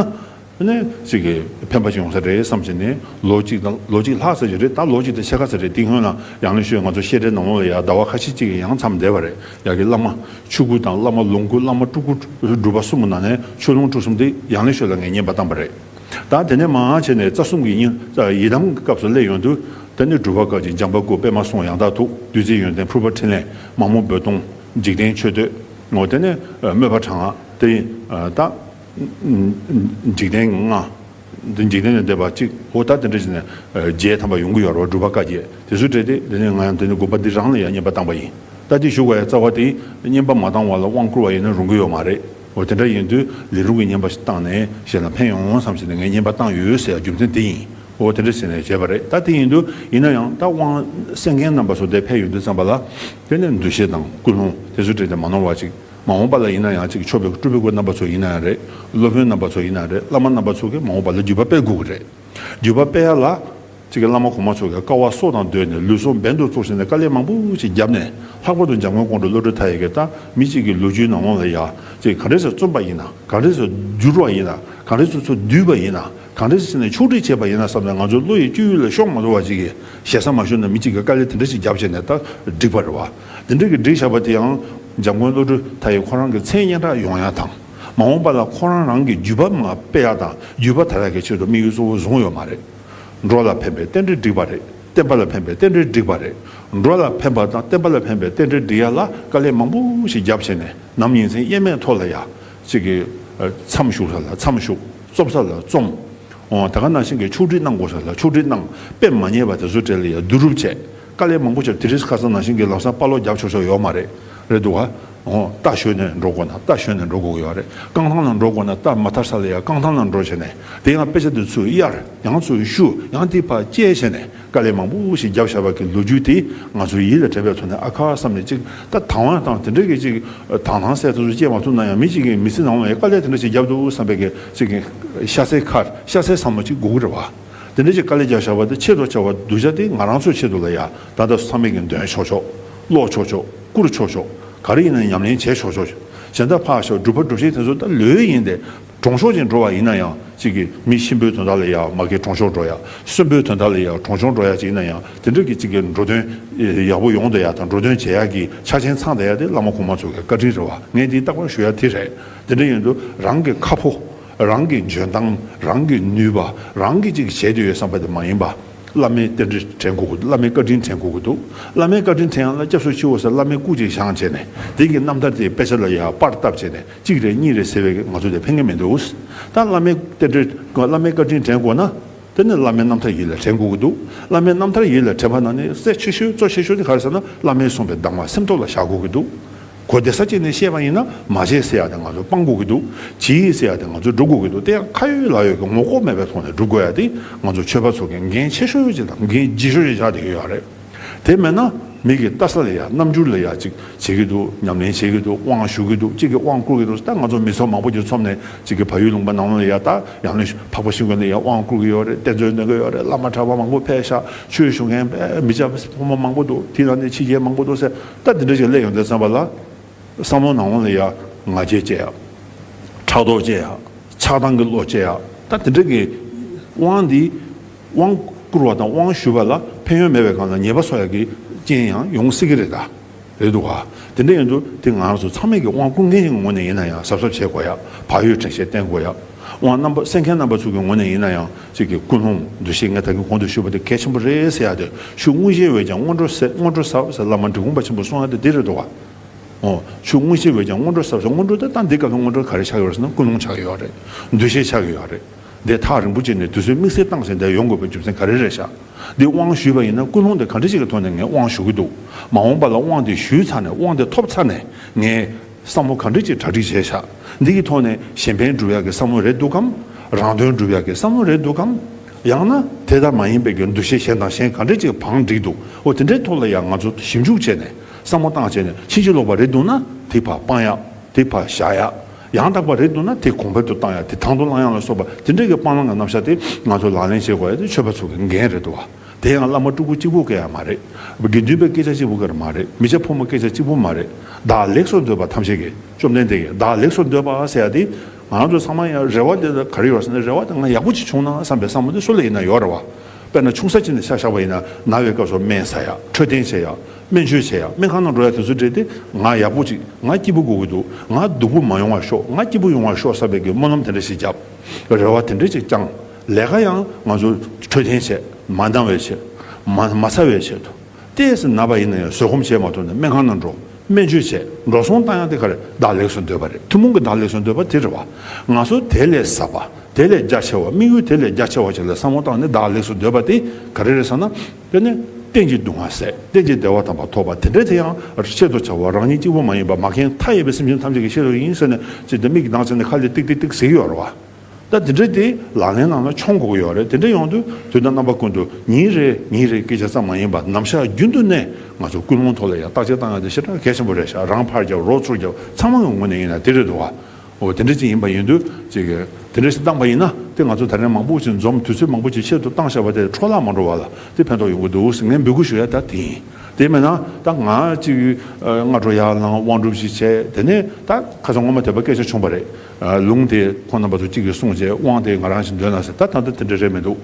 ནས་ཅིག་གི་ཕན་པ་ཅིག་ཡོང་ས་རེད་བསམ་བྱས་ནས། ལོ་གཅིག་དང་ལོ་གཅིག་ལྷག་ཙམ་ཞིག་རེད། ད་ལོ་གཅིག་དང་ཕྱེད་ཀ་ཙམ་རེད། དེ་སྔོན་ལ་ཡང་ལེ་ཤོད་ང་ཚོ་བཤད་གྲྭའི་ནང་ལོགས་ལ་ཡ་ཟླ་བ་ཁ་ཤས་ཅིག་གི་ཡང་མཚམས་བསྡད་པ་རེད། ཡ་གི་བླ་མ་ཆོས་སྐུ་དང་བླ་མ་ལོངས་སྐུ་བླ་མ་སྤྲུལ་སྐུ་སྒྲུབ་པ་གསུམ་གྱི་ནང་ནས་ཆོས་ལོངས་སྤྲུལ་གསུམ་དེ་ཡང་ལེ་ཤོད་ལ་ངས་བསྙེན་པ་བཏང་པ་རེད། ད་དེ་ནས་མར་བྱས་ནས་རྩ་གསུམ་གྱི་ཡི་དམ་གྱི་སྐབས་སུ་སླེབས་ཡོང་དུས། དེ་ནས་སྒྲུབ་པ་བཀའ་བརྒྱད། འཇམ་དཔལ་སྐུ། པདྨ་གསུང་། ཡང་དག་ཐུགས། བདུད་རྩི་ཡོན་ཏན། ཕུར་པ་ཕྲིན་ལས། མ་མོ་རྦོད་གཏོང་། འཇིག་རྟེན་མཆོད་བསྟོད། འོ་དེ་ནས་དམོད་པ་གྲངས་ལྔ་དེ་ད། འཇིག་རྟེན་ལྔ། འདི་འཇིག་རྟེན་ལས་འདས་པ་གཅིག། འོ་ད་དེ་འདྲ་བྱས་ནས་བརྒྱད་ཐམ་པ་ཡོང་གི་ཡོད་རེད་བ། སྒྲུབ་པ་བཀའ་བརྒྱད་དེ་ཚོ་སྤྲད་དེ། དེ་ནས་ང་ཡང་དེ་ནས་དགོན་པ་འདི་རང་ལ་ཡང་བསྙེན་པ་བཏང་པ་ཡིན། ད་འདི་ཞུ་བ་ཡང་རྩ་བ་དེ་བསྙེན་པ་མ་བཏང་བ་ལ་དབང་བསྐུར་བ་ཡིན་ན་རུང་གི་ཡོད་མ་རེད། འོ་དེ་འདྲ་ཡིན་དུས་ལས་རུང་གི་བསྙེན་པ་ཞིག་བཏང་ནས་གཞན་ལ་ཕན་ཡོང་བསམ་བྱས་ནས་ངས་བསྙེན་པ་བཏང་ཡོད་ཟེར་ཡ་རྒྱུ་མཚན་དེ་ཡིན། འོ་དེ་འདྲ་བྱས་ནས་བྱས་པ་རེད། ད་དེ་ཡིན་དུས་ཡིན་ན་ཡང་ད་དབང་གསན་མཁན་རྣམ་པ་ཚོ་དེ་ཕེབས་ཡོང་དུས་ཙམ་པ་ལ། དེ་ནས་འདུ་ཤེས་དང་ཀུན་སློང་དེ་ཚོ་སྤྲད་དེ་མ་ནོར་བ་ཅིག། མ་འོངས་པ་ལ་ཡིན་ན་ཡང་ཅིག་མཆོད་པའི་སྤྲུལ་པའི་སྐུ་རྣམ་པ་ཚོ་ཡིན་ན་ཡང་རེད། སློབ་དཔོན་རྣམ་པ་ཚོ་ཡིན་ན་རེད། བླ་མ་རྣམ་པ་ཚོ་གིས་མ་འོངས་པ་ལ་བརྒྱུད་པ་སྤེལ་དགོས་ཀྱི་རེད། བརྒྱུད་པ་སྤེལ་ཡ་ལ་ཅིག་གི་བླ་མ་གོང་མ་ཚོ་གིས་དཀའ་བ་སྲོག་དང་བསྡོས་ནས་ལུས་ཟུངས་འབེན་དུ་བཙུགས་བྱས་ནས་དཀའ་ལས་མང་པོ་ཞིག་བརྒྱབ་ནས། ལྷག་པར་དུ་འཇམ་མགོན་ཀོང་སྤྲུལ་བློ་གྲོས་མཐའ་ཡས་ཀྱིས་ད་མི་གཅིག་གི་ལོ་རྒྱུས་ནང་ལོགས་ལ་ཡ་ཅིག་ག་འདྲས་སེ་རྩོམ་པ་ཡིན་ན། ག་འདྲས་སེ་བསྒྱུར་བ་ཡིན་ན། ག་འདྲས་སེ་ཚུར་བསྡུས་པ་ཡིན་ན། གང་འདྲ་ཞིག་བྱས་ནས་ཕྱོགས་སྒྲིག་བྱས་པ་ཡིན་ན་བསམ་ནས། ང་ཚོའི་བློ་ཡི་སྤྱོད་ཡུལ་ལ་ཤོང་མ་ཐུབ་པ་ཅིག་གི་ཞེ་ས་མ་ཞུ་ན། མི་གཅིག་གིས་དཀའ་ལས་དེ་འདྲ་ཞིག་བརྒྱབ་བྱས་ནས་ད་འགྲིག་པ་རེད་བ། དེ་འདྲ་གི་སྒྲིག་བཞག་པ་དེ་ཡང་འཇམ་མགོན་བློ་གྲོས་མཐའ་ཡས་ཁོ་རང་གི་མཚན་སྙན་གྲགས་ཡོང་ཡ་དང་། མ་འོངས་པ་ལ་ཁོ་རང་རང་གི་བརྒྱུད་པ་མར་སྤེལ་ཡ་དང་བརྒྱུད་པ་དར་ཡ་གི་ཆེད་དུ་དམིགས་ཡུལ་གཙོ་བོ་བཟུང་ཡོད་མ་རེད། འགྲོ་ལ་ཕན་པའི་རྟེན་འབྲེལ་བསྒྲིགས་པ་རེད། བསྟན་པ་ལ་ཕན་པའི་རྟེན་འབྲེལ་བསྒྲིགས་པ་རེད། འགྲོ་ལ་ཕན་པ་དང་བསྟན་པ་ལ་ཕན་པའི་རྟེན་འབྲེལ་བསྒྲིགས་ཡ་ལ་དཀའ་ལས་མང་པོ་ཞིག་བརྒྱབ་བྱས་ནས། ནམ་ཉིན་མཚན་དབྱེར་མེད་ཐོག་ལ་ཡ་ཅིག་གི་མཚམས་བཞུགས་ས་ལ་མཚམས་བཞུགས། རྩོམ་ས་ལ་རྩོམ། འོ་ད་ག་ནང་བཞིན་གྱི་ཕྱོགས་སྒྲིག་གནང་དགོས་ས་ལ་ཕྱོགས་སྒྲིག་གནང་། དཔེ་མ་ཉེས་པ་དེ་ཚོ་གྲས་ལ་ཡ་བསྡུ་རུབ་བྱས། དཀའ་ལས་མང་པོ་བརྒྱབ། དེ་རིང་ཁ་སང་ནང་བཞིན་གྱི་ལམ་སང་དཔའ་ལོ་རྒྱབ་ཆོག་ཆོག་ཡོད་མ་རེད། རེད་འདུག་ག། འོ་རྟ་ཞོན་ནས་འགྲོ་དགོས་ན་རྟ་ཞོན་ནས་འགྲོ་དགོས་ཀྱི་ཡོད་རེད། རྐང་ཐང་ལ་འགྲོ་དགོས་ན་རྟ་མ་ཐར་ས་ལ་ཡ་རྐང་ཐང་ལ་འགྲོ་བྱས་ནས། དེ་ཡང་དཔེ་ཆ་དེ་ཚུར་གཡར། ཡང་ཚུར་བཤུ། ཡང་དེ་ཕར་བཅད་བྱས་ནས། དཀའ་ལས་མང་པོ་ཞིག་བརྒྱབ་བཞག་པ་གི་ལོ་རྒྱུས་དེ་ང་ཚོའི་ཡིད་ལ་དྲན་པའི་ཐོག་ནས། ཨ་ཁ་བསམ་ནས་ཅིག་ད་དང་བ་དང་དེ་འདྲ་གི་ཅིག་དང་ཐང་སད་དེ་ཚོ་བཅད་མ་ཐུབ་ན་ཡང་། མི་གཅིག་གིས་མི་ཚེ་ནང་ལ་དཀའ་ལས་དེ་འདྲ་ཞིག་བརྒྱབ་འདུག་བསམ་པའི་གི་ཅིག་གི་ཤ་ཚའི་ཁར་ཤ་ཚའི་བསམ་བློ་ཅིག་དགོས་ཀྱི་རེད་བ། དེ་འདྲ་ཅིག་དཀའ་ལས་བརྒྱབ་བཞག་པ་དེ་ཆེད་དུ་བྱ་བ་གདུལ་བྱ་དེ་ང་རང་ཚོའི་ཆེད་དུ་ལ་ཡ། ད་ལྟ་ཚང་མས་གི་འདོན་ཆོག་ཆོག། ཀློག་ཆོག་ཆོག། བསྐུར་ཆོག་ཆོག། ག་རེ་ཡིན་ན་ཉམས་ལེན་བྱས་ཆོག་ཆོག། གཞན་དག་ཕར་བཞག། སྒྲུབ་པ་སྒྲུབ་ཆེན་དེ་ཚོ་ད་ལོས་ཡིན་ཏེ། གྲོང་ཆོག་ཅིག་འགྲོ་བ་ཡིན་ན་ཡང་། གཅིག་གིས་མི་གཤིན་པོའི་དོན་དག་ལ་ཡ་མ་གི་གྲོང་ཆོག་འགྲོ་ཡ། གསོན་པོའི་དོན་དག་ལ་ཡ་གྲོང་ཆོག་འགྲོ་ཡ་ཅིག་ཡིན་ན་ཡང་། དེ་འདྲ་གི་གཅིག་གི་འགྲོ་དོན་ཡག་པོ་ཡོང་བསྡད་ཡ་དང་། འགྲོ་དོན་བྱེད་ཡ་གི་ཆ་རྐྱེན་ཚང་བསྡད་ཡ་དེ་བླ་མ་གོང་མ་ཚོ་གི་བཀའ་དྲིན་རེད་བ། ངས་འདི་རྟག་པར་ཞུ་ཡ་དེ་རེད། དེ་འདྲ་ཡིན་དུས་རང་གི་ཁ་ཕོ། རང་གི་འཇོན་ཐང་། རང་གི་ནུས་པ། རང་གིས་གཅིག་བྱེད་འདོད་ཡོད་བསམ་པ་དེ་མ་ཡིན་པ། བླ་མའི་རྟེན་འབྲེལ་དྲན་དགོས་ཀྱི་འདུག་བླ་མའི་བཀའ་དྲིན་དྲན་དགོས་ཀྱི་འདུག་བླ་མའི་བཀའ་དྲིན་དྲན་ཡག་ལ་སྐྱབས་སུ་མཆིའོ་ཟེར་བླ་མའི་སྐུ་ཅིག་བཞེངས་བྱས་ནས་དེ་གི་རྣམ་ཐར་དེ་དཔེ་ཆ་ལ་ཡ་པར་བཏབ་བྱས་ནས་གཅིག་རེ་གཉིས་རེ་ཟེར་བས་ང་ཚོ་དེ་ཕན་གི་མི་འདུག་ད་བླ་མའི་རྟེན་འབྲེལ་བླ་མའི་བཀའ་དྲིན་དྲན་དགོས་ན། དེ་ནི་བླ་མའི་རྣམ་ཐར་ཡིད་ལ་དྲན་དགོས་ཀྱི་འདུག་བླ་མའི་རྣམ་ཐར་ཡིད་ལ་དྲན་པ་ན་ནི་གལ་ཆེ་ཤོས་གཙོ་ཆེ་ཤོས་དེ་ག་རེ་ཟེར་ན་བླ་མའི་གསུངས་པའི་གདམས་ངག་སེམས་ཐོག་ལ་བཞག་དགོས་ཀྱི་འདུག་གོ་བདེ་ས་གཅིག་ནས་བཤད་པ་ཡིན་ན་མ་བྱེད་ཟེར་ཡག་དེ་ང་ཚོ་སྤང་དགོས་ཀྱི་འདུག་བྱེད་ཟེར་ཡག་དེ་ང་ཚོ་སྒྲུབ་དགོས་ཀྱི་འདུག་དེ་ཡང་ཁ་ཡོད་ལག་ཡོད་ཀྱི་ངོ་ལྐོག་མེད་པའི་ཐོག་ནས་སྒྲུབ་དགོས་ཡག་དེ་ང་ཚོ་ཆོས་པ་ཚོ་གི་འགན་ཆེ་ཤོས་ཅིག་དང་འགན་ལྗིད་ཤོས་ཅིག་ཆགས་བསྡད་ཀྱི་ཡོད་རེད། དེ་མེད་ན་མི་གི་ལྟ་ས་ལ་ཡ་རྣམ་འགྱུར་ལ་ཡ་ཅིག་བྱེད་ཀྱི་འདུག་ཉམས་ལེན་བྱེད་ཀྱི་འདུག་དབང་ཞུ་གི་འདུག་གཅིག་གིས་དབང་བསྐུར་གྱི་འདུག་ད་ང་ཚོ་མི་ཚོགས་མང་པོ་ཅིག་འཛོམས་ནས་གཅིག་གིས་བལ་ཡུལ་ལུང་པ་ནང་ལ་ཡ་ད་ཡང་ན་འཕགས་པ་ཤིང་ཀུན་ལ་ཡ་དབང་བསྐུར་གྱི་ཡོད་རེད། གཏེར་མཛོད་འདོན་གྱི་ཡོད་རེད། བླ་མ་གྲྭ་པ་མང་པོ་ཕེབས་ཤག་ཆོས་ཞུ་མཁན་མི་སྐྱ་ཕོ་མོ་མང་པོ་འདུག་དེ་ནང་ནས་ཕྱི་རྒྱལ་མང་པོ་འདུག་ཟེར། ད་དེ་འདྲ་ཞིག་སླེབས་ཡོང་དུས་ཙམ་པ་ལ། བསམ་བློ་ནང་ལ་ཡ་ང་རྒྱལ་སྐྱེ་ཡག་ཕྲག་དོག་སྐྱེ་ཡག་ཆགས་སྡང་གི་བློ་སྐྱེ་ཡག་ད་དེ་འདྲ་གི་དབང་འདི། དབང་བསྐུར་བ་དང་དབང་ཞུ་བ་ལ་ཕན་ཡོན་མེད་པའི་སྒང་ལ་ཉེས་པ་བཟོ་ཡག་གི་རྐྱེན་ཡང་ཡོང་སྲིད་ཀྱི་རེད་ད། རེད་འདུག་ག་དེ་འདྲ་ཡིན་དུས་དེ་ང་རང་ཚོ་ཚང་མས་ཀྱི་དབང་བསྐུར་མཁན་ཞིག་གི་ངོས་ནས་ཡིན་ན་ཡང་གཟབ་གཟབ་བྱེད་དགོས་ཡག་བག་ཡོད་དྲན་ཤེས་བསྟེན་དགོས་ཡག་དབང་རྣམ་པ་གསན་མཁན་རྣམ་པ་ཚོ་གི་ངོས་ནས་ཡིན་ན་ཡང་གཅིག་གི་ཀུན་སློང་འདུ་ཤེས་ངས་ད་གིན་གོང་དུ་ཞུས་པ་དེ་གལ་ཆེན་པོ་རེད་ཟེར་ཡག་དེ་ཤུགས་དངོས་གཞི་བས་ཀྱང་སྔོན་འགྲོ་ཟེར་སྔོན་འགྲོ་ཟབ་ཟེར་བླ་མ་འབྲི་གུང་པ་ཆེན་པོས་གསུངས་ཡག་དེ་འདི་རེད་འདུག་ག་འོ། ཆོས་དངོས་གཞི་བས་ཀྱང་སྔོན་འགྲོ་ཟབ་ཟེར། སྔོན་འགྲོ་དེ་ད་འདི་སྐབས་ལ་སྔོན་འགྲོ་ག་རེ་ཆགས་ཡོད་རེད་ཟེར་ན་ཀུན་སློང་ཆགས་ཡོད་རེད། འདུ་ཤེས་ཆགས་ཡོད་རེད། འདི་ཐག་རིང་པོ་བྱས་ནས་དུས་ཚོད་དམིགས་བསལ་བཏང་ཟིན་བསྡད་ཡོང་དགོས་པའི་རྒྱུ་མཚན་ག་རེ་རེད་ཤག་འདི་དབང་ཞུས་པ་ཡིན་ན་ཀུན་སློང་དེ་ག་འདྲ་ཞིག་གི་ཐོག་ནས་ངས་དབང་ཞུ་གི་འདུག་མ་འོངས་པ་ལ་དབང་དེ་ཞུས་ཚར་ནས་དབང་དེ་ཐོབ་ཚར་ནས་ངས་བསམ་བློ་ག་འདྲ་ཅིག་གྲ་སྒྲིག་བྱས་ཤག་འདི་གི་ཐོག་ནས་གཞན་ཕན་སྒྲུབ་ཡག་གི་བསམ་བློ་རེད་འདུག་གམ། རང་དོན་སྒྲུབ་ཡག་གི་བསམ་བློ་རེད་འདུག་གམ། ཡང་ན་དེ་ལྟར་མ་ཡིན་པའི་གི་འདུ་ཤེས་གཞན་དང་གཞན་ག་འདྲ་ཅིག་བང་བསྒྲིགས་འདུག་འོ་དེ་འདྲའི་ཐོག་ལ་ཡང་ང་ཚོ་ཞིབ་འཇུག་བྱས་ནས་བསམ་བློ་བཏང་བྱས་ནས་ཕྱིན་ཅི་ལོག་པ་རེད་འདུག་ན་དེ་ཕར་སྤང་ཡག་དེ་ཕར་བཞག་ཡག་ཡང་དག་པ་རེད་འདུག་ན་དེ་གོང་འཕེལ་དུ་བཏང་ཡག་དེ་དང་དུ་བླང་ཡག་ལ་སོགས་པ་དེ་འདྲའི་གི་སྤང་བླང་གི་རྣམ་གཞག་དེ་ང་ཚོ་ལག་ལེན་བྱེད་དགོས་ཡག་དེ་ཆོས་པ་ཚོ་གི་འགན་རེད་འདུག་བ། དེ་ཡང་བླ་མ་སྤྲུལ་སྐུ་གཅིག་པུ་སྐད་ཡག་མ་རེད། དགེ་འདུན་པའི་སྐད་ཆ་གཅིག་པུ་སྐད་མ་རེད། མི་སྐྱ་ཕོ་མོ་སྐད་ཆ་གཅིག་པུ་མ་རེད། བདག་ལེགས་སུ་འདོད་པ་ཐམས་ཅད་ཀྱིས་བཅོམ་ལྡན་འདས་ཀྱིས་བདག་ལེགས་སུ་འདོད་པ་ཟེར་ཡག་དེ་ང་ཚོ་ཚང་མ་ཡང་རེ་བ་དེ་ག་རེ་ཡོད་ཟེར་ན་རེ་བ་དེ་ང་ཡག་པོ་ཅིག་བྱུང་ན་བསམ་པའི་བསམ་བློ་དེ་སུ་ལ་ཡིན་ན་ཡོད་རེད་བ། དཔེར་ན་ཆུང་ས་ཅིག་ནས་ཆ་བཞག་པ་ཡིན་ན་ན་བའི་སྐབས་སུ་སྨན་ཟ་ཡག་འཕྲོད་བསྟེན་བྱེད་ཡག་སྨན་བཅོས་བྱེད་ཡག་སྨན་ཁང་ནང་འགྲོ་ཡག་དེ་ཚོ་འདྲ་དེ་ང་ཡག་པོ་ཅིག་ང་སྐྱིད་པོ་དགོས་ཀྱི་འདུག་ང་སྡུག་པོ་མ་ཡོང་བར་ཤོག་ང་སྐྱིད་པོ་ཡོང་བར་ཤོག་བསམ་པའི་གི་སྨོན་ལམ་དེ་འདྲ་ཞིག་བརྒྱབ། རེ་བ་དེ་འདྲ་ཅིག་བཅངས། ལས་ཀ་ཡང་ང་ཚོ་འཕྲོད་བསྟེན་བྱས། མ་འདང་བའི་ཆེད། མ་མ་ཚར་བའི་ཆེད་དུ། ཏོག་ཙམ་ན་པ་ཡིན་ན་ཡང་བཟོད་སྒོམ་བྱས་མ་ཐུབ་ན་སྨན་ཁང་ནང་འགྲོ། སྨན་བཅོས་བྱས། འགྲོ་སོང་བཏང་ཡག་དེ་ག་རེ་བདག་ལེགས་སུ་འདོད་པ་རེད། ཐུན་མོང་གི་བདག་ལེགས་སུ་འདོད་པ་དེ་རེད་བ། ང་ཚོ་དེ་ལས་ཟབ་པ། དེ་ལས་རྒྱ་ཆེ་བ། དམིགས་ཡུལ་དེ་ལས་རྒྱ་ཆེ་བ་ཅིག་ལ་བསམ་བློ་བཏང་ནས་བདག་ལེགས་སུ་འདོད་པ་དེ་ག་རེ་རེད་ཟེར་ན། དེ་ནི་གཏན་གྱི་སྡུག་བསྔལ་ཟད། གཏན་གྱི་བདེ་བ་དམ་པ་ཐོབ་པ་དེ་འདྲ་དེ་ཡང་ཆེད་དུ་བྱ་བ་རང་ཉིད་གཅིག་པུ་མ་ཡིན་པ་མ་མཁན་མཐའ་ཡས་པའི་སེམས་ཅན་ཐམས་ཅད་ཀྱི་ཆེད་དུ་ཡིན་ཟེར་ནས་ཅིག་དེ་མིག་གིས་མདངས་བྱས་ནས་ཁ་ལས་ཏིག་ཏིག་ཏིག་ཟེར་གྱི་ཡོད་རེད་བ། ད་དེ་འདྲ་དེ་ལག་ལེན་ནང་ལ་མཆོང་དགོས་ཀྱི་ཡོད་རེད། དེ་འདྲ་ཡོང་དུས་དུས་དང་རྣམ་པ་ཀུན་ཏུ་ཉིན་རེ་ཉིན་རེ་སྐད་ཆ་ཙམ་མ་ཡིན་པར་ནམ་ཞག་རྒྱུན་དུ་ནས་ང་ཚོ་ཀུན་སློང་ཐོག་ལ་ཡང་བརྟག་དཔྱད་བཏང་ཡག་དེ་ཞེ་དྲག་གལ་ཆེན་པོ་རེད་ཤག་རང་ཕར་རྒྱབ་རོགས་ཚུར་རྒྱབ་ཚང་མ་གི་ངོས་ནས་ཡིན་ན་དེ་རེད་འདུག་བ། འོ་དེ་འདྲ་ཅིག་ཡིན་པ་ཡིན་དུས་ཅིག་གི་དེ་འདྲ་ཞིག་བཏང་པ་ཡིན་ན་དེ་ང་ཚོ་ད་རེས་མང་པོ་ཞིག་འཛོམས་དུས་ཚོད་མང་པོ་ཞིག་ཆེད་དུ་བཏང་བཞག་པ་དེ་འཕྲོ་བརླག་མ་འགྲོ་བ་ལ་དེ་ཕན་ཐོགས་ཡོང་གི་འདུག་ཟེར་ངས་འབོད་སྐུལ་ཞུ་ཡག་ད་དེ་ཡིན། དེ་མིན་ན་ད་ང་ཅིག་སྔ་དྲོ་ཡར་ལངས་དབང་སྒྲུབ་ཞིག་བྱས། དེ་ནས་ད་ཁ་སང་སྔོན་མ་དད་པ་སྐད་ཆ་བྱུང་བ་རེད། ལུང་དེ་ཁོང་རྣམ་པ་ཚོ་གཅིག་གིས་གསུངས་བྱས་དབང་དེ་ང་རང་ཞིག་འདོན་ན་ཟེར། ད་ད་ལྟ་དེ་འདྲ་རེད་མི་འདུག་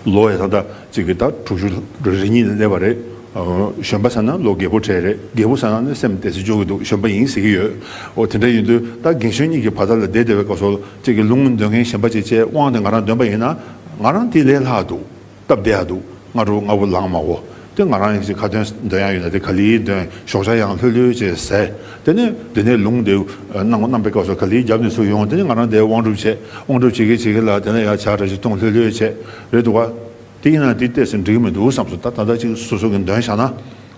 ལོ་ཡ་ད་ལྟ་གཅིག་གི་ད་དྲུག་ཅུ་རེ་གཉིས་ལ་སླེབས་པ་རེད། གཞོན་པ་ཟེར་ན་ལོ་རྒས་པོ་གྲས་རེད། རྒས་པོ་ཟེར་ན་ནི་སེམས་བདེ་སེ་འཇོག་གི་འདུག་གཞོན་པ་ཡིན་ཟེར་གྱི་ཡོད། འོ་དེ་འདྲ་ཡིན་དུས་ད་རྒན་གཞོན་གཉིས་ཀྱི་བར་ཐག་ལ་བསྡད་བསྡད་པའི་སྐབས་སུ་གཅིག་གི་ལུང་འདོན་མཁན་གཞན་པ་ཅིག་བྱས་དབང་དེ་ང་རང་འདོན་པ་ཡིན་ན་ང་རང་དེ་ལས་ལྷག་འདུག་སྟབས་བདེ་ཡག་འདུག་སྔ་དྲོ་སྔ་པོ་ལངས་མ་དགོས། དེ་ང་རང་ཡང་ཅིག་ཁ་འདོན་འདོན་ཡག་ཡོད་ན་དེ་ག་ལེར་འདོན། ཞོགས་ཇ་ཡང་ལྷོད་ལྷོད་བྱས་ཟས། དེ་ནས་དེ་ནས་ལུང་དེ་གནང་གནང་པའི་སྐབས་སུ་ག་ལེར་རྒྱབ་ནས་ཚུར་ཡོང་། དེ་ནས་ང་རང་དེ་དབང་སྒྲུབ་བྱས། དབང་སྒྲུབ་བྱེད་ཀྱི་བྱེད་ཀྱི་ལ་དེ་ནས་ཡར་ཇ་འདྲ་ཞིག་བཏུང་ལྷོད་ལྷོད་བྱས། རེད་འདུག་ག་དེ་ཡིན་ན་དེ་ཏོག་ཙམ་འགྲིག་གི་མི་འདུག་བསམ་སོང་། ད་ད་ལྟ་ཅིག་སོ་སོ་གིས་འདོན་བཞག་ན།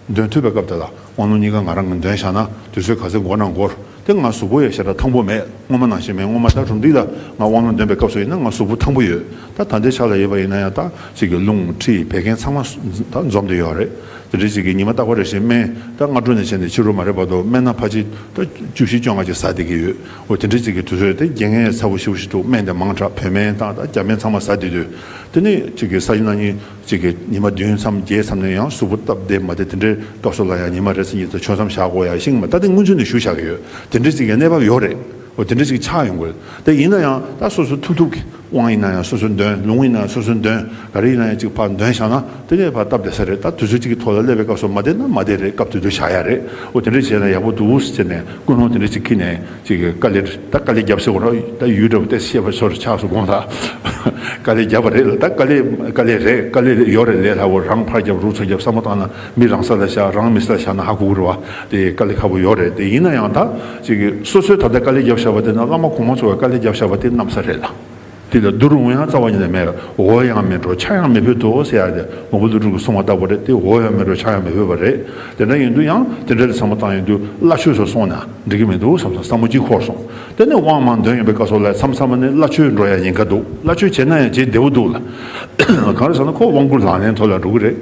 འདོན་ཐུབ་པའི་སྐབས་དེ་ལ་དབང་ལུང་གཉིས་ཀ་ང་རང་གིས་འདོན་བཞག་ན་དུས་ཚོད་ག་ཚོད་འགོར་ན་འགོར། དེ་ང་གཟུགས་པོ་ཡང་ཞེ་དྲག་ཐང་པོ་མེད། སྔོན་མ་ནང་བཞིན་མེད། སྔོན་མ་ད་གྲུབ་འདི་ལ་ང་དབང་ལུང་འདོན་པའི་སྐབས་སུ་ཡིན་ན་ང་གཟུགས་པོ་ཐང་པོ་ཡོད། ད་ད་ལྟའི་ཆ་ལ་ཡིན་པ་ཡིན་ན་ཡང་ད་ཅིག་གི་རླུང་མཁྲིས་བད་ཀན་ཚང་མ་ད་འཛོམས་བསྡད་ཡོད་རེད། དེ་འདྲ་ཅིག་གི་ཉི་མ་རྟག་པ་རེ་བཞིན་སྨན་ད་སྔ་དྲོ་ནས་བྱས་ནས་ཕྱི་དྲོ་མ་རེད་བར་དུ་སྨན་སྣ་ཕལ་ཆེར་ད་བཅུ་བཞི་བཅོ་ལྔ་ཅིག་ཟ་བསྡད་ཀྱི་ཡོད། འོ་དེ་འདྲ་ཅིག་གི་དུས་ཚོད་དེ་རྒྱལ་ངན་ཚ་པོ་ཞེ་པོ་ཞིག་འདུག་སྨན་དེ་མང་དྲགས་བོད་སྨན་དང་ད་རྒྱ་སྨན་ཚང་མ་ཟ་བསྡད་དུས། དེ་ནས་ཅིག་གི་ས་ཡི་ན་ཉིན་གཅིག་གི་ཉི་མ་བདུན་མཚམས་བརྒྱད་མཚམས་ནས་ཡང་གཟུགས་པོ་སྟབས་བདེ་མ་བདེ་དེ་འདྲའི་སྐབས་སུ་ལ་ཡང་ཉི་མ་རེ་ཚེ་གཉིས་ཚེ་མཆོད་མཚམས་བཞག་དགོས་ཡ་ཤིང་མ་ད་དེ་སྔོན་ཚུད་ནས་ཞུ་བཞག་གི་ཡོད། དེ་འདྲ་ཅིག་གི་གནས་བབ་ཡོད་རེད། འོ་དེ་འདྲ་ཅིག་ཆགས་ཡོང་གི་རེད། དེ་ཡིན་ན་ཡང་ད་སོ་སོ་ཐུབ་ཐུབ་ཀྱི་ དབང་ཡིན་ན་ཡང་སོ་སོས་འདོན། ལུང་ཡིན་ན་ཡང་སོ་སོས་འདོན། ག་རེ་ཡིན་ན་ཡང་ཅིག་ཕར་འདོན་བཞག་ན་དེ་ནས་ཕར་སྟབས་བདེ་ས་རེད། ད་དུས་ཚོད་གཅིག་གི་ཐོག་ལ་སླེབས་པའི་སྐབས་སུ་མ་བདེ་ན་མ་བདེ་རེད། སྐབས་དེ་དུས་བཞག་ཡ་རེད། འོ་དེ་འདྲ་བྱས་ན་ཡག་པོ་འདུག་ཟེར་ནས་ཀུན་སློང་དེ་འདྲ་ཅིག་འཁྱེར་ནས་ཅིག་གི་དཀའ་ལས། ད་དཀའ་ལས་བརྒྱབ་ཟེར་དགོས་རེད། ད་ཡུལ་འདྲ་བོ་དེ་བཤད་པ་ཚོར་ཆགས་སུ་དགོངས་ལ། དཀའ་ལས་བརྒྱབ་པ་རེད་ལ། ད་དཀའ་ལས་དཀའ་ལས་རེད། དཀའ་ལས་ཡོད་རེད། ལས་སླ་བོ། རང་ཕར་རྒྱབ་རོགས་ཚུར་རྒྱབ་བསམ་བློ་བཏང་ན་མི་རང་ས་ལ་བཞག་རང་མི་ས་ལ་བཞག་ན་ཧ་གོ་གི་རེད་བ། དེ་དཀའ་ལས་ཁག་པོ་ཡོད་རེད། དེ་ཡིན་ན་ཡང་ད་ཅིག་གི་སོ་སོའི་ད་ལྟ་དཀའ་ལས་བརྒྱབ་བཞག་པ་དེ་ན་བླ་མ་གོང་མ་ཚོ་གི་དཀའ་ལས་བརྒྱབ་བཞག་པ་དེ་གནམ་ས་རེད་ལ། དེ་ལ་བསྡུར་འོང་ཡང་རྩ་བ་ཉིད་ནས་མེད། འོ་ཡང་མི་འགྲོ་ཆ་ཡང་མི་ཕོད་དོ་ཟེར་ཡ་དེ་མང་པོ་ཀླུ་སྒྲུབ་ཀྱིས་གསུངས་པ་ལྟ་བུ་རེད། དེ་འོ་ཡང་མི་འགྲོ་ཆ་ཡང་མི་ཕོད་པ་རེད། དེ་འདྲ་ཡིན་དུས་ཡང་དེ་འདྲ་ལ་བསམ་བློ་བཏང་ཡོང་དུས་སླ་ཆོས་སུ་སོང་ན་འགྲིག་གི་མི་འདུག་བསམ་སོང་། བསམ་བློ་གཅིག་འཁོར་སོང་། དེ་ནས་དབང་མར་འདོན་ཡོང་པའི་སྐབས་སུ་ལ་མཚམས་མཚམས་ནས་སླ་ཆོས་འགྲོ་ཡ་ཉེན་ཁ་འདུག་སླ་ཆོས་བྱས་ན་ཡང་བྱེད་བདེ་བོ་འདུག་ལ། གང་རེད་ཟེར་ན་ཁོ་དབང་བསྐུར་ལག་ལེན་ཐོག་ལ་འགྲོ་གི་རེད།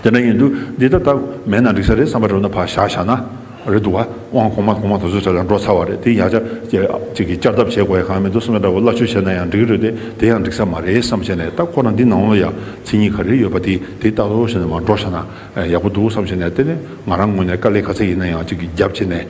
དེ་འདྲ་ཡིན་དུས་འདི་ལྟ་སྟབས་མེད་ན་འགྲིག་ས་རེད་བསམ་པ་འགྲོ་ན་ཕར་བཞག་བཞག་ན་རེད་འདུག་བ། དབང་གོང་མ་གོང་མ་དེ་ཚོ་གྲས་ལ་འགྲོ་ཚར་བ་རེད། དེ་ཡང་བསྐྱར་ཅིག་གི་བསྐྱར་ལྡབ་བྱེད་དགོས་ཡ་གང་མི་འདུག་བསམ་ཡ་འདྲ་བོ། སླ་ཆོས་བྱས་ན་ཡང་འགྲིག་གི་རེད་དེ། དེ་ཡང་འགྲིག་ས་མ་རེད་བསམ་བྱས་ནས། ད་ཁོ་རང་འདི་ནང་ལ་ཡ་མཚན་ཉིད་ག་རེ་ཡོད་པ་དེ་དེ་ལྟ་རོགས་བྱས་ནས་མར་འགྲོ་བཞག་ན་ཡག་པོ་འདུག་བསམ་བྱས་ནས། དེ་ནས་ང་རང་ངོས་ནས་དཀའ་ལས་ག་ཚད་ཡིན་ན་ཡང་ཅིག་གི་རྒྱབ་བྱས་ནས་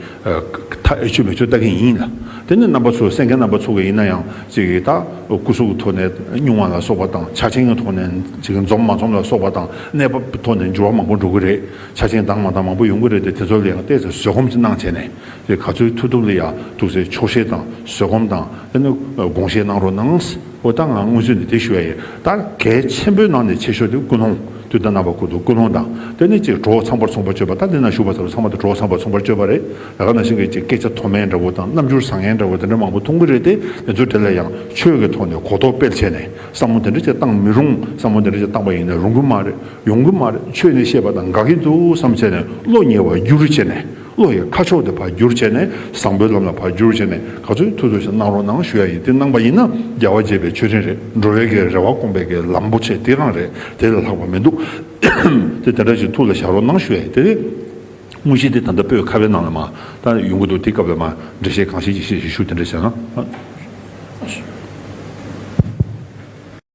མཐའ་ཨེ་ཆོད་མེ་ཆོད་ལྟ་གི་ཡིན་ལ། དེ་ནས་རྣམ་པ་ཚོ་གསན་མཁན་རྣམ་པ་ཚོ་གི་ཡིན་ན་ཡང་ཅིག་གི་ད་སྐུ་གཟུགས་ཀྱི་ཐོག་ནས་སྙུང་བ་ལ་སོགས་པ་དང་། ཆ་ཆེན་གྱི་ཐོག་ནས་ཅིག་འཛོམས་མ་འཛོམས་ལ་སོགས་པ་དང་། གནས་བབ་ཐོག་ནས་འགྱུར་བ་མང་པོ་འགྲོ་གི་རེད། ཆ་ཆེན་དང་མ་དང་མང་པོ་ཡོང་གི་རེད་དེ། དེ་ཚོ་ལ་ཡང་ཏོག་ཙམ་བཟོད་སྒོམ་ཅིག་གནང་བྱས་ནས་དེ་ག་ཚོད་ཐུབ་ཐུབ་ལ་ཡ་ཐུགས་སྲས་ཆོག་ཤེས་དང་བཟོད་སྒོམ་དང་། དེ་ནས་དགོངས་བཞེས་གནང་རོགས་གནང་། འོ་ད་ང་སྔོན་ཚུད་ནས་དེ་ཞུ་ཡ་ཡིན། ད་གལ་ཆེན་པོའི་ནང་ནས་ཆེ་ཤོས་དེ་ཀུན་སློང་། དུས་དང་རྣམ་པ་ཀུན་ཏུ་ཀུན་སློང་དང་། དེ་ནས་ཅིག་གྲོགས་ཚངས་པར་མཚུངས་པར་སྤྱོད་པ། ད་འདི་ན་བཞུགས་པ་ཚོ་ཚང་མ་དང་གྲོགས་ཚངས་པར་མཚུངས་པར་སྤྱོད་པ་རེད། ད་ག་ནང་བཞིན་གྱི་ཅིག་སྐད་ཆ་མཐོ་དམན་འདྲ་བོ་དང་རྣམ་འགྱུར་བཟང་ངན་འདྲ་བོ་དེ་འདྲ་མང་པོ་མཐོང་གི་རེད་དེ། དེ་ཚོའི་གྲས་ལ་ཡང་ཆོས་ཀྱི་ཐོག་ནས་གོ་རྟོགས་སྤེལ་བྱས་ནས་བསམ་བློ་དེ་འདྲ་ཅིག་བཏང་མི་རུང་། བསམ་བློ་དེ་འདྲ་ཅིག་བཏང་པ་ཡིན་ན་རུང་གི་མ་རེད། ཡོང་གི་མ་རེད། ཆོས་ནི་བཤད་པ་དང་འགལ་གྱི་འདུག་བསམ་བྱས་ནས་བློ་ཉེ་བར་བསྒྱུར་བྱས་ནས། བློ་ཡི་ཁ་ཕྱོགས་དེ་ཕར་བསྒྱུར་བྱས་ནས་བཟང་པོའི་ལམ་ལ་ཕར་བསྒྱུར་བྱས་ནས་ག་ཚོད་ཐུབ་ཐུབ་ཞིག་གནང་རོགས་གནང་ཞུ་ཡ་ཡིན། དེ་གནང་པ་ཡིན་ན་རྒྱལ་བ་དགྱེས་པའི་མཆོད་སྤྲིན་རེད། འགྲོ་བའི་གི་རེ་བ་སྐོང་པའི་གི་ལམ་པོ་ཆེ་དེ་རང་རེད། དེ་ལས་ལྷག་པ་མི་འདུག་དེ་དེ་འདྲ་ཞིག་ཐུགས་ལ་བཞག་རོགས་གནང་ཞུ་ཡ་ཡིན། དེ་ནས་དངོས་གཞི་དེ་ད་ལྟ་བོད་ཁ་བའི་ནང་ལ་མར་ད་ཡོང་གི་འདུག་དེ་སྐབས་ལ་མར་འགྲེལ་བཤད་གང་ཤེས་ཅི་ཤེས་ཤིག་ཞུ། དེ་འདྲ་བྱས་ན།